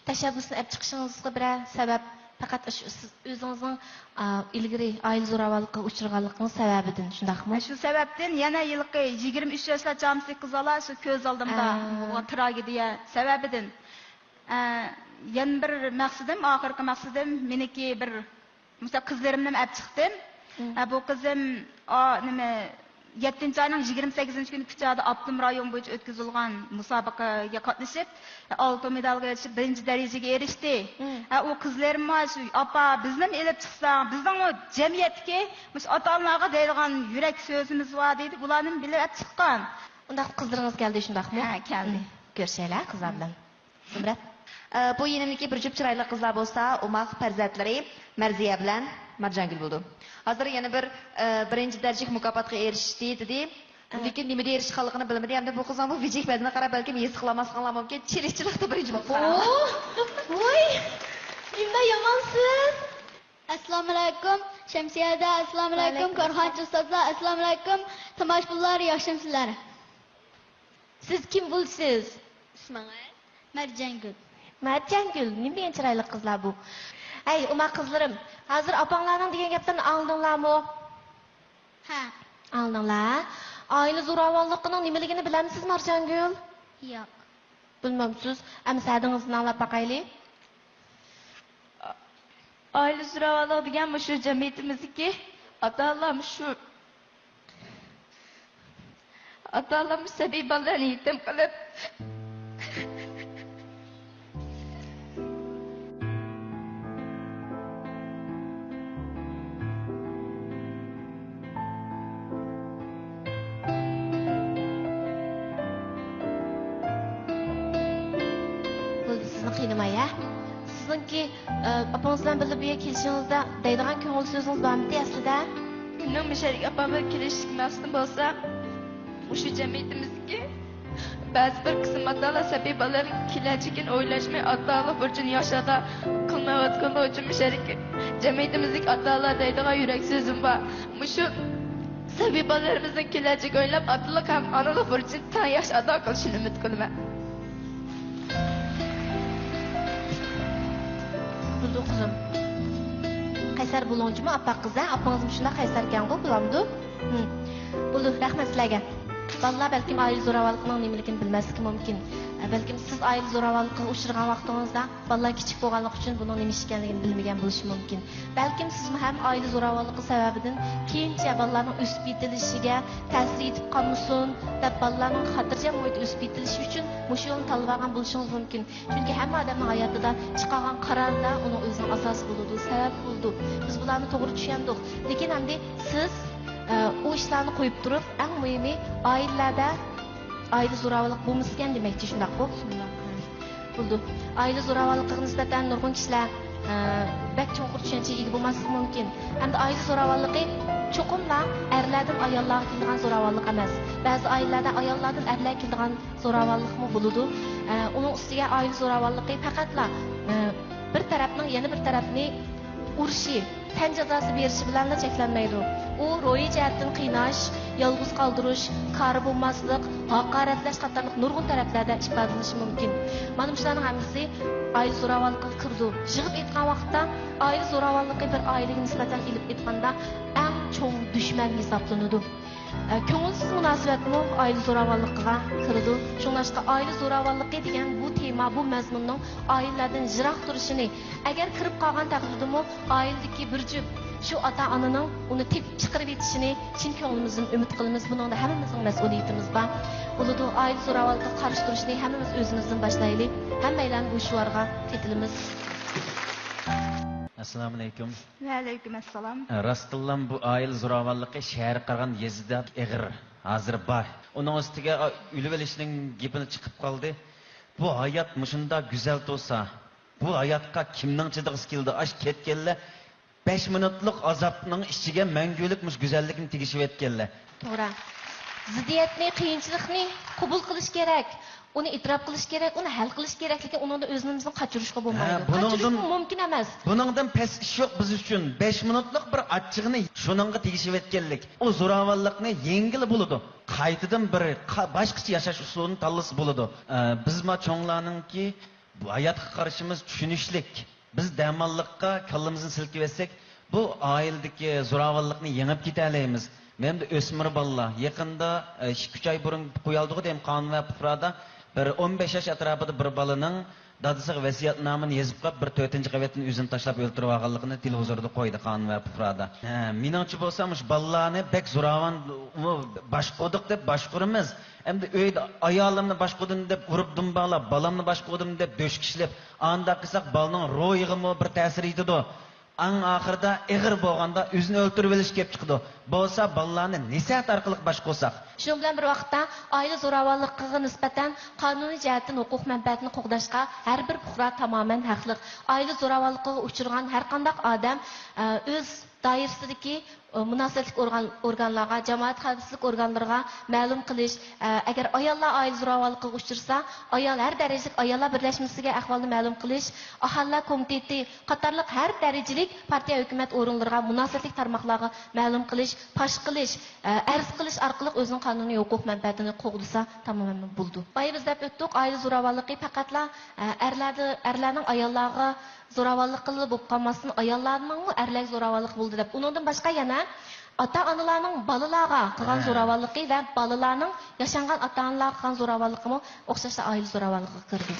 تەشەببۇسىنى ئەپ چىقىشىڭىزغا بىرەر سەۋەب، پەقەت ئاشۇ سىز ئۆزىڭىزنىڭ، ئا، ئىلگىرى ئائىلە زوراۋانلىقىغا ئۇچرىغانلىقىڭىز سەۋەبىدىن، شۇنداقمۇ؟ شۇ سەۋەبتىن يەنە ھېلىقى يىگىرمە ئۈچ ياشلار چامىسىدىكى قىز بالا شۇ كۆز ئالدىمدا ئا. بولغان تراگېدىيە سەۋەبىدىن. ئە، يەنە بىر مەقسىتىم، ئاخىرقى مەقسىتىم مېنىڭكى بىر مۇشۇ قىزلىرىمنى ئەپ چىقتىم. مم. ھە، بۇ قىزىم، ئا، نېمە، يەتتىنچى ئاينىڭ يىگىرمە سەككىزىنچى كۈنى كۇچادا ئاپتونوم رايون بويىچە ئۆتكۈزۈلگەن مۇسابىقىگە قاتنىشىپ، ئالتۇن مېدالغا ئېرىشىپ، بىرىنچى دەرىجىگە ئېرىشتى. مم. ھە، ئۇ قىزلىرىممۇ شۇ، «ئاپا، بىزنىمۇ ئېلىپ چىقساڭ، بىزنىڭمۇ جەمئىيەتتىكى مۇشۇ ئاتا-ئانىلارغا دەيدىغان يۈرەك سۆزىمىز بار» دېدى، ئۇلارنىمۇ بىللە ئەپ چىققان. ئۇنداق قىزلىرىڭىز كەلدى، شۇنداقمۇ؟ ھە، كەلدى. مم. كۆرۈشەيلى قىزلار بىلەن. زۇمرەت. ئە، بۇ يېنىمدىكى بىر جۈپ چىرايلىق قىزلار بولسا، ئوماق پەرزەنتلىرى مەرزىيە بىلەن مەرجانگۈل بولىدۇ. ھازىر يەنە بىر، ئە، بىرىنچى دەرىجىلىك مۇكاپاتقا ئېرىشتى دېدى. ئە. لېكىن نېمىدە ئېرىشكەنلىقىنى بىلمىدى. ئەمدى بۇ قىزنىڭ بۇ ۋىجىك بەدىنىگە قاراپ بەلكىم ھېس قىلالماسلىقىڭلار مۇمكىن. چېلىشچىلىقتا بىرىنچى بولۇپ قاراڭ. ۋوي! نېمە يامانسىز؟ ئەسسالامۇئەلەيكۇم شەمسىيەدە، ئەسسالامۇئەلەيكۇم كارخانىچى ئۇستازلار، ئەسسالامۇئەلەيكۇم تاماشىبىنلار، ياخشىمۇسىلەر؟ سىز كىم بولىسىز؟ ئىسمىڭىز؟ مەرجانگۈل. مەرجانگۈل، نېمە دېگەن چىرايلىق قىزلار بۇ. ھەي، ئوماق قىزلىرىم، ھازىر ئاپاڭلارنىڭ دېگەن گەپلىرىنى ئاڭلىدىڭلارمۇ؟ ھە. ئاڭلىدىڭلار. ئائىلە زوراۋانلىقىنىڭ نېمىلىكىنى بىلەمسىز، مەرجانگۈل؟ ياق. بىلمەمسىز؟ ئەمسە ھەدىڭىزدىن ئاڭلاپ باقايلى. ئائىلە زوراۋانلىقى دېگەن مۇشۇ جەمئىيىتىمىزدىكى ئاتا-ئانىلار مۇشۇ، ئاتا-ئانىلار مۇشۇ سەبىي بالىلارنى يېتىم قىلىپ، بولدى، سىزنى قىينىماي، ھە؟ سىزنىڭكى، ئە، ئاپىڭىز بىلەن بىللە بۇ يەرگە كېلىشىڭىزدە دەيدىغان كۆڭۈل سۆزىڭىز بارمىدى ئەسلىدە؟ مېنىڭ مۇشۇ يەرگە ئاپام بىلەن كېلىشلىك مەقسىتىم بولسا، مۇشۇ جەمئىيىتىمىزدىكى بەزى بىر قىسىم ئاتا-ئانىلار سەبىي بالىلىرىنىڭ كېلەچىكىنى ئويلاشماي، ئاتا-ئانىلىق بۇرچىنى ياخشى ئادا قىلمايۋاتقانلىقى ئۈچۈن مۇشۇ يەردىكى جەمئىيىتىمىزدىكى ئاتا-ئانىلار دەيدىغان يۈرەك سۆزۈم بار. مۇشۇ سەبىي بالىلىرىمىزنىڭ كېلەچىكى ئويلاپ، ئاتىلىق ھەم ئانىلىق بۇرچىنى تەڭ ياخشى ئادا قىلىشىنى ئۈمىد قىلىمەن. بولدى قىزىم. قەيسەر بولۇڭ جۇمۇ، ئاپا قىز، ھە؟ ئاپىڭىزمۇ شۇنداق قەيسەركەنغۇ، بولامدۇ؟ ھىم. بولدى، رەھمەت سىلەرگە. بالىلار بەلكىم ئائىلە زوراۋانلىقىنىڭ نېمىلىكىنى بىلمەسلىكى مۇمكىن. بەلكىم سىز ئائىلە زوراۋانلىقىغا ئۇچرىغان ۋاقتىڭىزدا بالىلار كىچىك بولغانلىقى ئۈچۈن بۇنىڭ نېمە ئىش ئىكەنلىكىنى بىلمىگەن بولۇشى مۇمكىن. بەلكىم سىزمۇ ھەم ئائىلە زوراۋانلىقى سەۋەبىدىن كېيىنچە بالىلارنىڭ ئۆسۈپ يېتىلىشىگە تەسىر يېتىپ قالمىسۇن دەپ، بالىلارنىڭ خاتىرجەم مۇھىتتا ئۆسۈپ يېتىلىشى ئۈچۈن مۇشۇ يولنى تاللىۋالغان بولۇشىڭىز مۇمكىن. چۈنكى ھەممە ئادەمنىڭ ھاياتىدا چىقارغان قارارلار ئۇنىڭ ئۆزىنىڭ ئاساسى بولىدۇ، سەۋەبى بولىدۇ. بىز بۇلارنى توغرا چۈشەندۇق. لېكىن ئەمدى سىز، ئە، ئۇ ئىشلارنى قويۇپ تۇرۇپ، ئەڭ مۇھىمى ئائىلىلەردە، ئائىلە زوراۋانلىق بولمىسىكەن دېمەكچى، شۇنداققۇ؟ شۇنداق. بولىدۇ. ئائىلە زوراۋانلىقىغا نىسبەتەن نۇرغۇن كىشىلەر، ئە، بەك چوڭقۇر چۈشەنچىگە ئىگە بولماسلىقى مۇمكىن. ئەمدى ئائىلە زوراۋانلىقى چوقۇملا ئەرلەردىن ئاياللارغا كېلىدىغان زوراۋانلىق ئەمەس. بەزى ئائىلىلەردە ئاياللاردىن ئەرلەرگە كېلىدىغان زوراۋانلىقمۇ بولىدۇ. ئە، ئۇنىڭ ئۈستىگە ئائىلە زوراۋانلىقى پەقەتلا، ئە، بىر تەرەپنىڭ يەنە بىر تەرەپنى ئۇرۇشى، تەن جازاسى بېرىشى بىلەنلا چەكلەنمەيدۇ. ئۇ روھىي جەھەتتىن قىيناش، يالغۇز قالدۇرۇش، كارى بولماسلىق، ھاقارەتلەش قاتارلىق نۇرغۇن تەرەپلەردە ئىپادىلىنىشى مۇمكىن. مانا مۇشۇلارنىڭ ھەممىسى ئائىلە زوراۋانلىقىغا كىرىدۇ. يىغىپ ئېيتقان ۋاقىتتا، ئائىلە زوراۋانلىقى بىر ئائىلىگە نىسبەتەن ئېلىپ ئېيتقاندا ئەڭ چوڭ دۈشمەن ھېسابلىنىدۇ. ئە، كۆڭۈلسىز مۇناسىۋەتمۇ ئائىلە زوراۋانلىقىغا كىرىدۇ. شۇڭلاشقا ئائىلە زوراۋانلىقى دېگەن بۇ تېما، بۇ مەزمۇننىڭ ئائىلىلەردىن يىراق تۇرۇشىنى، ئەگەر كىرىپ قالغان تەقدىردىمۇ ئائىلىدىكى بىر جۈپ شۇ ئاتا-ئانىنىڭ ئۇنى تېپىپ چىقىرىۋېتىشىنى چىن كۆڭلىمىزدىن ئۈمىد قىلىمىز. بۇنىڭدا ھەممىمىزنىڭ مەسئۇلىيىتىمىز بار. بولىدۇ، ئائىلە زوراۋانلىقىغا قارشى تۇرۇشنى ھەممىمىز ئۆزىمىزدىن باشلايلى. ھەممەيلەن بۇ شوئارغا قېتىلىمىز. ئەسسالامۇئەلەيكۇم. ۋەئەلەيكۇم ئەسسالام. راستتىنلا بۇ ئائىلە زوراۋانلىقى شەھەرگە قارىغاندا يېزىدا ئېغىر، ھازىر بار. ئۇنىڭ ئۈستىگە ئۆلۈۋېلىشنىڭ گېپىنى چىقىپ قالدى. بۇ ھايات مۇشۇنداق گۈزەل تۇرسا، بۇ ھاياتقا كىمنىڭ چىدىغۇسى كېلىدۇ؟ ئاش كەتكەنلەر بەش مىنۇتلۇق ئازابنىڭ ئىچىگە مەڭگۈلۈك مۇشۇ گۈزەللىكنى تېگىشىۋەتكەنلەر. توغرا. زىددىيەتنى، قىيىنچىلىقنى قوبۇل قىلىش كېرەك، ئۇنى ئېتىراپ قىلىش كېرەك، ئۇنى ھەل قىلىش كېرەك، لېكىن ئۇنىڭدىن ئۆزىمىزنى قاچۇرۇشقا ھە، بولمايدۇ. بۇنىڭدىن، قاچۇرۇشمۇ مۇمكىن ئەمەس. بۇنىڭدىن پەس ئىش يوق بىز ئۈچۈن. بەش مىنۇتلۇق بىر ئاچچىقنى شۇنىڭغا تېگىشىۋەتكەنلىك. ئۇ زوراۋانلىقنى يەڭگىلى بولىدۇ. قايتىدىن بىر قا-، باشقىچە ياشاش ئۇسۇلىنى تاللىسا بولىدۇ. ئە، بىز ما چوڭلارنىڭكى بۇ ھاياتقا قارىشىمىز چۈشىنىشلىك. بىز دەماللىققا كاللىمىزنى سىلكىۋەتسەك، بۇ ئائىلىدىكى زوراۋانلىقنى يېڭىپ كېتەلەيمىز. مەندە ئۆسمۈر بالىلار. يېقىندا، ئە، ئىككى ئۈچ ئاي بۇرۇن قويالدىغۇ دەيمەن قانۇن ۋە پۇقرادا بىر ئون بەش ياش ئەتراپىدا بىر بالىنىڭ دادىسىغا ۋەسىيەتنامىنى يېزىپ قويۇپ، بىر تۆتىنچى قەۋەتتىن ئۆزىنى تاشلاپ ئۆلتۈرۈۋالغانلىقىنى تېلېۋىزوردا قويدى قانۇن ۋە پۇقرادا. ھە، مېنىڭچە بولسا مۇشۇ بالىلارنى بەك زوراۋان، ئۇ، باشقۇردۇق دەپ باشقۇرىمىز. ئەمدى ئۆيدە ئايالىمنى باشقۇردۇم دەپ ئۇرۇپ دۇمبالاپ، بالامنى باشقۇردۇم دەپ دۆشكە ئىشلەپ، ئانداق قىلساق بالىنىڭ روھىغىمۇ بىر تەسىر يېتىدۇ. ئەڭ ئاخىرىدا ئېغىر بولغاندا ئۆزىنى ئۆلتۈرۈۋېلىش كېلىپ چىقىدۇ. بولسا بالىلارنى نەسىھەت ئارقىلىق باشقۇرساق. شۇنىڭ بىلەن بىر ۋاقىتتا، ئائىلە زوراۋانلىقىغا نىسبەتەن قانۇنىي جەھەتتىن ھوقۇق مەنپەئەتىنى قوغداشقا ھەر بىر پۇقرا تامامەن ھەقلىق. ئائىلە زوراۋانلىقىغا ئۇچرىغان ھەر قانداق ئادەم، ئە، ئۆز دائىرىسىدىكى، ئە، مۇناسىۋەتلىك ئورگان-، ئورگانلارغا، جامائەت خەۋپسىزلىك ئورگانلىرىغا مەلۇم قىلىش، ئە، ئەگەر ئاياللار ئائىلە زوراۋانلىقىغا ئۇچرىسا، ئايال، ھەر دەرىجىلىك ئاياللار بىرلەشمىسىگە ئەھۋالنى مەلۇم قىلىش، ئاھالىلەر كومىتېتى قاتارلىق ھەر دەرىجىلىك پارتىيە، ھۆكۈمەت ئورۇنلىرىغا، مۇناسىۋەتلىك تارماقلارغا مەلۇم قىلىش، پاش قىلىش، ئە، ئەرز قىلىش ئارقىلىق ئۆزىنىڭ قانۇنىي ھوقۇق مەنپەئەتىنى قوغدىسا تامامەن بولىدۇ. بايا بىز دەپ ئۆتتۇق، ئائىلە زوراۋانلىقى پەقەتلا، ئە، ئەرلەردە، ئەرلەرنىڭ ئاياللارغا زوراۋانلىق قىلىدۇ بولۇپ قالماستىن، ئاياللارنىڭمۇ ئەرلەرگە زوراۋانلىق بولىدۇ دەپ. ئۇنىڭدىن باشقا يەنە ئاتا-ئانىلارنىڭ بالىلارغا قىلغان ھە. زوراۋانلىقى ۋە بالىلارنىڭ ياشانغان ئاتا-ئانىلارغا قىلغان زوراۋانلىقىمۇ ئوخشاشلا ئائىلە زوراۋانلىقىغا كىرىدۇ.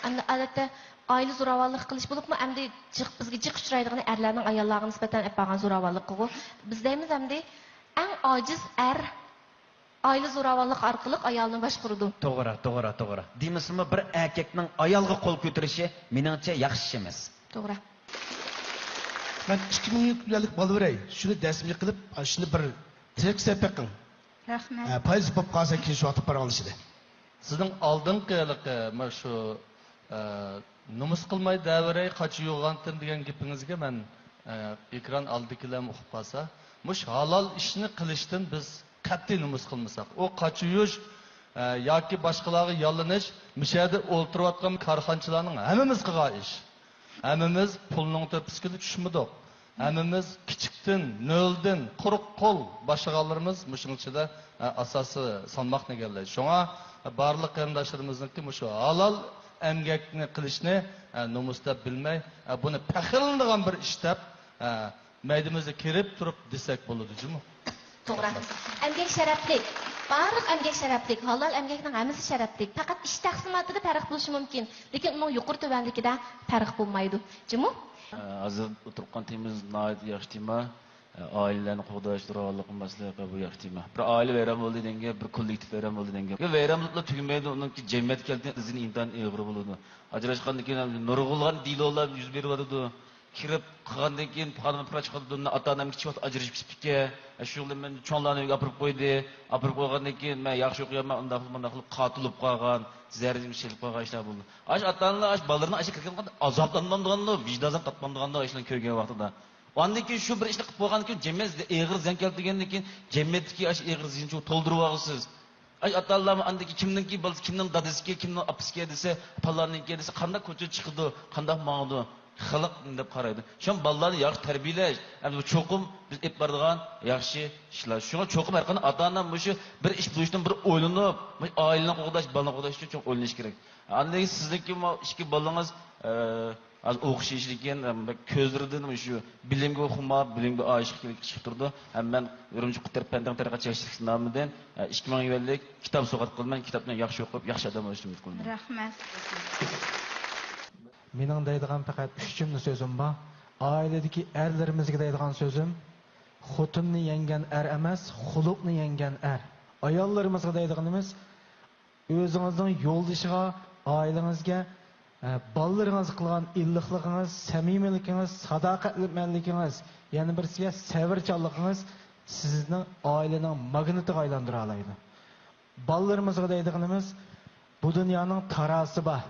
ئەمدى ئادەتتە ئائىلە زوراۋانلىقى قىلىش بولۇپمۇ، ئەمدى جىق، بىزگە جىق ئۇچرايدىغىنى ئەرلەرنىڭ ئاياللارغا نىسبەتەن ئېلىپ بارغان زوراۋانلىقىغۇ. بىز دەيمىز ئەمدى، ئەڭ ئاجىز ئەر ئائىلە زوراۋانلىقى ئارقىلىق ئايالىنى باشقۇرىدۇ. توغرا، توغرا، توغرا. دېمىسىمۇ، بىر ئەركەكنىڭ ئايالغا قول كۆتۈرۈشى، مېنىڭچە، ياخشى ئىش ئەمەس. توغرا. مەن ئىككى مىڭ يۈەنلىك بالا بېرەي. شۇنى دەسمىي قىلىپ، شۇنى بىر تىرىكسەپ بېقىڭ. رەھمەت. ھە، پايدىسى بولۇپ قالسا، كېيىن شۇ ۋاقىتتا پاراڭلىشىلى. سىزنىڭ ئالدىنقى ھېلىقى، مانا شۇ، ئە، نومۇس قىلماي دەۋېرەي، قاچا يۇغانتىم دېگەن گېپىڭىزگە مەن، ئە، ئېكران ئالدىدىكىلەرمۇ ئۇقۇپ قالسا، مۇشۇ ھالال ئىشنى قىلىشتىن بىز قەتئىي نومۇس قىلمىساق، ئۇ قاچا يۇيۇش، ئە، ياكى باشقىلارغا ياللىنىش، مۇشۇ يەردە ئولتۇرۇۋاتقان كارخانىچىلارنىڭ ھەممىمىز قىلغان ئىش. ھەممىمىز پۇلنىڭ تۆپىسىگە چۈشمىدۇق. ھەممىمىز كىچىكتىن، نۆلدىن، قۇرۇق قول باشلىغانلىرىمىز مۇشۇنىڭ ئىچىدە، ئە، ئاساسىي سالماقنى ئىگىلەيدۇ. شۇڭا بارلىق قېرىنداشلىرىمىزنىڭكى مۇشۇ ھالال ئەمگەكنى قىلىشنى، ئە، نومۇس دەپ بىلمەي، ئە، بۇنى پەخىرلىنىدىغان بىر ئىش دەپ، ئە، مەيدىمىزدە كىرىپ تۇرۇپ دېسەك بولىدۇ جۇمۇ. توغرا. ئەمگەك شەرەپلىك. بارلىق ئەمگەك شەرەپلىك. ھالال ئەمگەكنىڭ ھەممىسى شەرەپلىك. پەقەت ئىش تەقسىماتىدا پەرق بولۇشى مۇمكىن. لېكىن ئۇنىڭ يۇقىرى تۆۋەنلىكىدە پەرق بولمايدۇ. جۇمۇ؟ ھازىر ئولتۇرۇپ قالغان تېمىمىز ناھايىتى ياخشى تېما. ئائىلىلەرنى قوغداش، زوراۋانلىق مەسىلىسى ھەققىدە بۇ ياخشى تېما. بىر ئائىلە ۋەيران بولدى دېگەن گەپ، بىر كوللېكتىپ ۋەيران بولدى دېگەن گەپ. ۋەيران بولۇپلا تۈگىمەيدۇ، ئۇنىڭكى جەمئىيەتكە كەلگەن ئىزى ئىنتايىن ئېغىر بولىدۇ. ئاجراشقاندىن كېيىن نۇرغۇنلىغان دېلولار يۈز بېرىۋاتىدۇ. كىرىپ قالغاندىن كېيىن، خانىم پراچ قىلىدۇ، ئاتا-ئانام كىچىك ۋاقىتتا ئاجرىشىپ كېتىپتىكەن. شۇ بىلەن مەن چوڭلارنى ئۆيگە ئاپىرىپ قويدى. ئاپىرىپ قويغاندىن كېيىن، مەن ياخشى ئوقۇيالماي، ئۇنداق قىلىپ، مۇنداق قىلىپ قاتىل بولۇپ قالغان، زەھەرلىنىپ سېلىپ قالغان ئىشلار بولدى. ئاش ئاتا-ئانىلار ئاش بالىلىرىنىڭ ئاشۇ كىرگەن ئازابلانمامدىغاندۇ، ۋىجدان ئازاب تارتمامدىغاندۇ، ئاشۇلارنى كۆرگەن ۋاقتىدا. ئاندىن كېيىن شۇ بىر ئىشنى قىلىپ قويغاندىن كېيىن، جەمئىيەت ئېغىر زىيان كەلتۈرگەندىن كېيىن، جەمئىيەتتىكى ئاشۇ ئېغىر زىيىننى تولدۇرۇۋالغۇسىز. ئاي، ئاتا-ئانىلارمۇ ئاندىكى كىمنىڭكى بالىسى، كىمنىڭ دادىسىكى، كىمنىڭ ئاپىسىكى دېسە، پالاننىڭكى دېسە، قانداق كوچىدا چىقىدۇ، قانداق ماڭىدۇ، خەلق دەپ قارايدۇ. شۇڭا بالىلارنى ياخشى تەربىيەلەش، ئەمدى بۇ چوقۇم بىز ئېلىپ بارىدىغان ياخشى ئىشلار. شۇڭا چوقۇم ھەر قانداق ئاتا-ئانا مۇشۇ بىر ئىش بولۇشتىن بىر ئويلىنىپ، مۇشۇ ئائىلىنى قوغداش، بالىنى قوغداش ئۈچۈن چوڭ ئويلىنىش كېرەك. ئاندىن كېيىن سىزنىڭكى مۇ-، ئىككى بالىڭىز، ئە، ھازىر ئوقۇش يېشىدىكەن، ئەم، بەك كۆزلىرىدىن مۇشۇ بىلىمگە خۇمار، بىلىمگە ئاشىق كېلىپ چىقىپ تۇرىدۇ. ھەم مەن ئۈرۈمچى قۇتار پەن تەرەققىيات چەكلىك شىركىتى نامىدىن، ئە، ئىككى مىڭ يۈەنلىك كىتاب سوۋغات قىلىمەن. كىتابنى ياخشى ئوقۇپ، ياخشى ئادەم بولۇشنى ئۈمىد قىلىمەن. رەھمەت. مېنىڭ دەيدىغان پەقەت ئۈچ جۈملە سۆزۈم بار. ئائىلىدىكى ئەرلىرىمىزگە دەيدىغان سۆزۈم، خوتۇننى يەڭگەن ئەر ئەمەس، خۇلقنى يەڭگەن ئەر. ئاياللىرىمىزغا دەيدىغىنىمىز، ئۆزىڭىزنىڭ يولدىشىغا، ئائىلىڭىزگە، ئە، بالىلىرىڭىزغا قىلغان ئىللىقلىقىڭىز، سەمىمىيلىكىڭىز، ساداقەتمەنلىكىڭىز، يەنە بىرسىگە سەۋرچانلىقىڭىز سىزنىڭ ئائىلىنىڭ ماگنىتىغا ئايلاندۇرالايدۇ. بالىلىرىمىزغا دەيدىغىنىمىز، بۇ دۇنيانىڭ تارازىسى بار.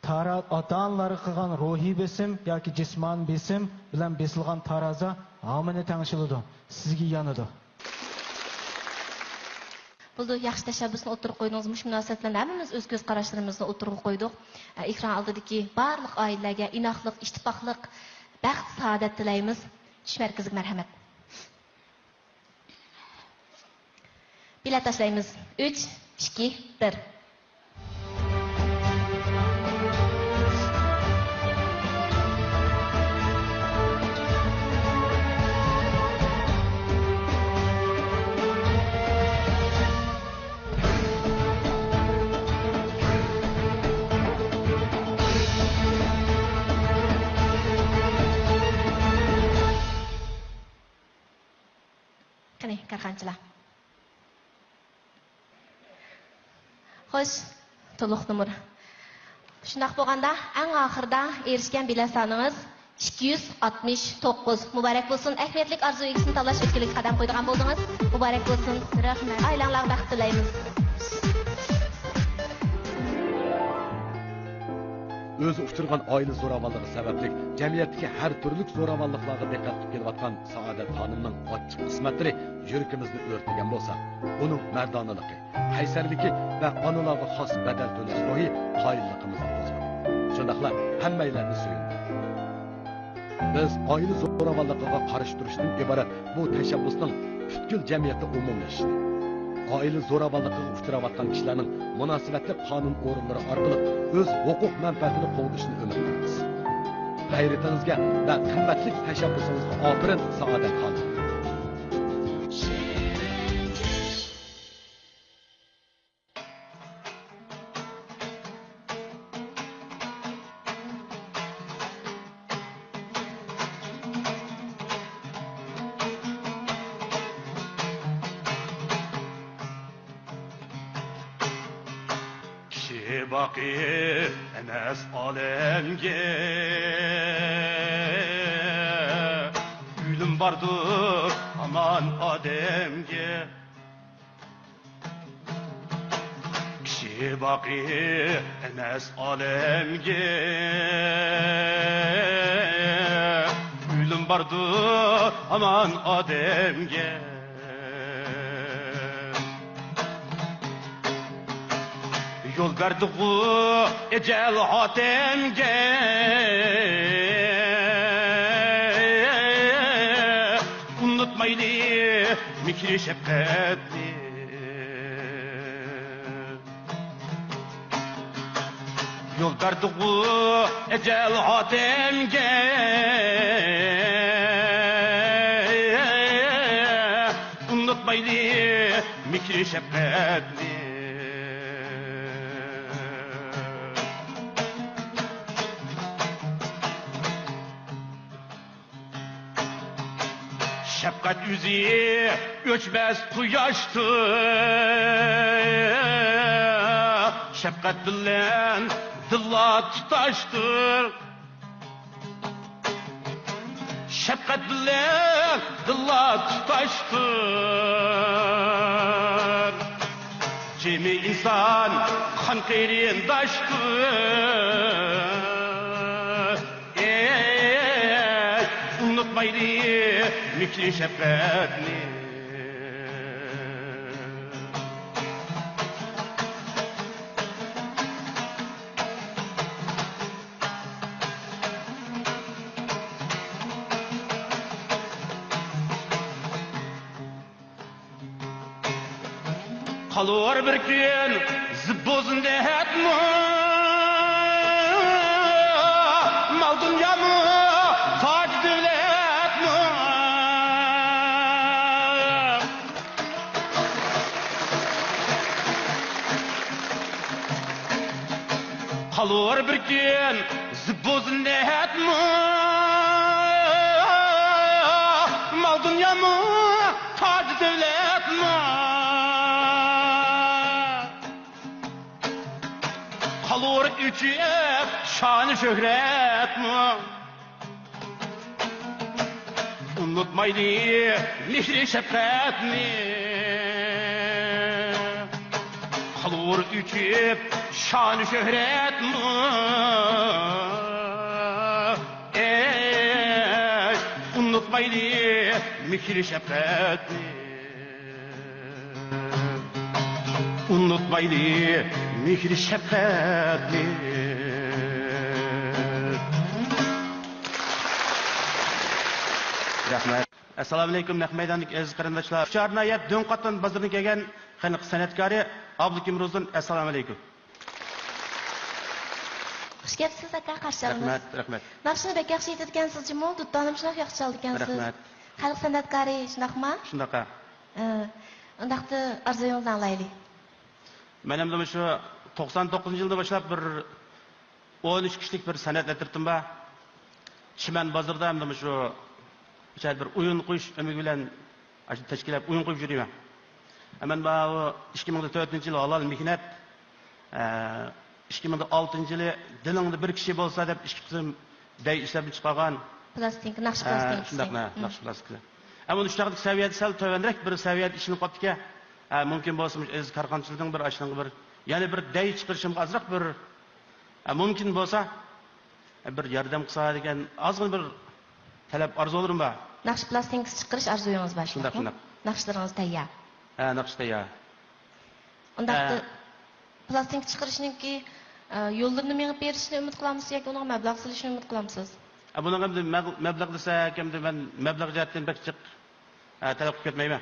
تارا-، ئاتا-ئانىلارغا قىلغان روھىي بېسىم ياكى جىسمانىي بېسىم بىلەن بېسىلغان تارازا ھامىنى تەڭشىلىدۇ، سىزگە يانىدۇ. بولدى، ياخشى تەشەببۇسنى ئوتتۇرىغا قويدىڭىز. مۇشۇ مۇناسىۋەت بىلەن ھەممىمىز ئۆز كۆز قاراشلىرىمىزنى ئوتتۇرىغا قويدۇق. ئېكران ئالدىدىكى بارلىق ئائىلىلەرگە ئىناقلىق، ئىتتىپاقلىق، بەخت، سائادەت تىلەيمىز. چۈش مەركىزىگە مەرھەمەت. بېلەت تاشلايمىز. ئۈچ، ئىككى، بىر. قېنى، كارخانىچىلار. خوش، تولۇق نومۇر. شۇنداق بولغاندا، ئەڭ ئاخىرىدا ئېرىشكەن بېلەت سانىڭىز ئىككى يۈز ئاتمىش توققۇز. مۇبارەك بولسۇن! ئەھمىيەتلىك ئارزۇ ئىگىسىنى تاللاش ئۆتكىلىگە قەدەم قويىدىغان بولدىڭىز. مۇبارەك بولسۇن! رەھمەت. ئائىلەڭلارغا بەخت تىلەيمىز. ئۆزى ئۇچرىغان ئائىلە زوراۋانلىقى سەۋەبلىك جەمئىيەتتىكى ھەر تۈرلۈك زوراۋانلىقلارغا دىققەت قىلىپ كېلىۋاتقان سائادەت خانىمنىڭ ئاچچىق قىسمەتلىرى يۈرىكىمىزنى ئۆرتىگەن بولسا، ئۇنىڭ مەردانىلىقى، قەيسەرلىكى ۋە ئانىلارغا خاس بەدەل تۆلەش روھى قايىللىقىمىزنى قوزغىدى. شۇنداقلا ھەممەيلەننى سۆيۈندۈردى. بىز ئائىلە زوراۋانلىقىغا قارشى تۇرۇشتىن ئىبارەت بۇ تەشەببۇسنىڭ پۈتكۈل جەمئىيەتتە ئومۇملىشىشىنى، ئائىلە زوراۋانلىقىغا ئۇچراۋاتقان كىشىلەرنىڭ مۇناسىۋەتلىك قانۇن ئورۇنلىرى ئارقىلىق ئۆز ھوقۇق مەنپەئەتىنى قوغدىشىنى ئۈمىد قىلىمىز. غەيرىتىڭىزگە ۋە قىممەتلىك تەشەببۇسىڭىزغا ئاپىرىن، سائادەت خانىم! كىشى باقى ئەمەس ئالەمگە، ئۆلۈم باردۇر ھامان ئادەمگە. كىشى باقى ئەمەس ئالەمگە، ئۆلۈم باردۇر ھامان ئادەمگە. يول بەردىغۇ ئەجەل ئادەمگە، ئۇنتۇمايلى مېھرى شەپقەتنى. يول بەردىغۇ ئەجەل ئادەمگە، ئۇنتۇمايلى مېھرى شەپقەتنى. شەپقەت ئۆزى ئۆچمەس قۇياشتۇر، شەپقەت بىلەن دىللار تۇتاشتۇر. شەپقەت بىلەن دىللار تۇتاشتۇر. جىمى ئىنسان قان قېرىنداشتۇر. ئەي، ئۇنتۇمايلى مېھرى شەپقەتنى. قالۇر بىر كۈن زىبۇ زىننەتمۇ، مال دۇنيامۇ، تاج دۆلەتمۇ. قالۇر بىر كۈن زىبۇ زىننەتمۇ، دۇنيامۇ، تاج دۆلەتمۇ، قالۇر ئۆچۈپ شان شۆھرەتمۇ. ئۇنتۇمايلى مېھرى شەپقەتنى، قالۇر ئۆچۈپ شان شۆھرەتمۇ. ئەي، ئۇنتۇمايلى مېھرى شەپقەتنى. ئۇنتۇمايلى مېھرى شەپقەتنى. رەھمەت. ئەسسالامۇئەلەيكۇم، نەق مەيداندىكى ئەزىز قېرىنداشلار. ئۇچار ناھىيەت دۆڭقاتان بازىرىدىن كەلگەن خەلق سەنئەتكارى ئابلىكىم روزىن. ئەسسالامۇئەلەيكۇم. خۇش كەپسىز، ئاكا، قارشى ئالىمىز. رەھمەت، رەھمەت. ناخشىنى بەك ياخشى ئېيتىدىكەنسىز جۇمۇ، دۇتارنىمۇ شۇنداق ياخشى چالىدىكەنسىز. رەھمەت. خەلق سەنئەتكارى، شۇنداقمۇ؟ شۇنداق، ھە. ئى، ئۇنداقتا ئارزۇيىڭىزنى ئاڭلايلى. مەن ئەمدى مۇشۇ توقسان توققۇزىنچى يىلدا باشلاپ بىر ئون ئۈچ كىشىلىك بىر سەنئەت ئەترىتىم بار. چىمەن بازىرىدا ئەمدى مۇشۇ بىر ئويۇن قويۇش ئۈمىدى بىلەن ئاشۇ تەشكىللەپ ئويۇن قويۇپ يۈرىمەن. مەن بۇ ئىككى مىڭ تۆتىنچى يىل ھالال مېھنەت، ئە، ئىككى مىڭ ئالتىنچى يىلى دىلىڭدا بىر كىشى بولسا دەپ ئىككى قىسىم دەي ئىشلەپ چىقارغان. پلاستىنكا، ناخشا ئە، پلاستىنكىسى. شۇنداق، نە، مم. ناخشا پلاستىنكىسى. ئەمما ئۇ چاغدىكى سەۋىيەدە سەل تۆۋەنرەك بىر سەۋىيەدە ئىشلىنىپ قاپتىكەن. ئە، مۇمكىن بولسا مۇشۇ ئەزىز كارخانىچىلىرىنىڭ بىر ئاشۇنىڭغا بىر، يەنە بىر دەي چىقىرىشىمغا ئازراق بىر، ئە، مۇمكىن بولسا، ئە، بىر ياردەم قىلسا دېگەن ئازغىنە بىر تەلەپ ئارزۇلىرىم بار. ناخشا پلاستىنكىسى چىقىرىش ئارزۇيىڭىز بار، شۇنداق، شۇنداقمۇ؟ شۇنداق. ناخشىلىرىڭىز تەييار. ھە، ناخشا تەييار. ئۇنداقتا ھە. پلاستىنكا چىقىرىشنىڭكى، ئە، يوللىرىنى مېڭىپ بېرىشىنى ئۈمىد قىلامسىز ياكى ئۇنىڭغا مەبلەغ سېلىشنى ئۈمىد قىلامسىز؟ ئە، بۇنىڭغا ئەمدى مەبلەغ، مەبلەغ دېسەك، ئەمدى مەن مەبلەغ جەھەتتىن بەك جىق، ئە، تەلەپ قىلىپ كەتمەيمەن.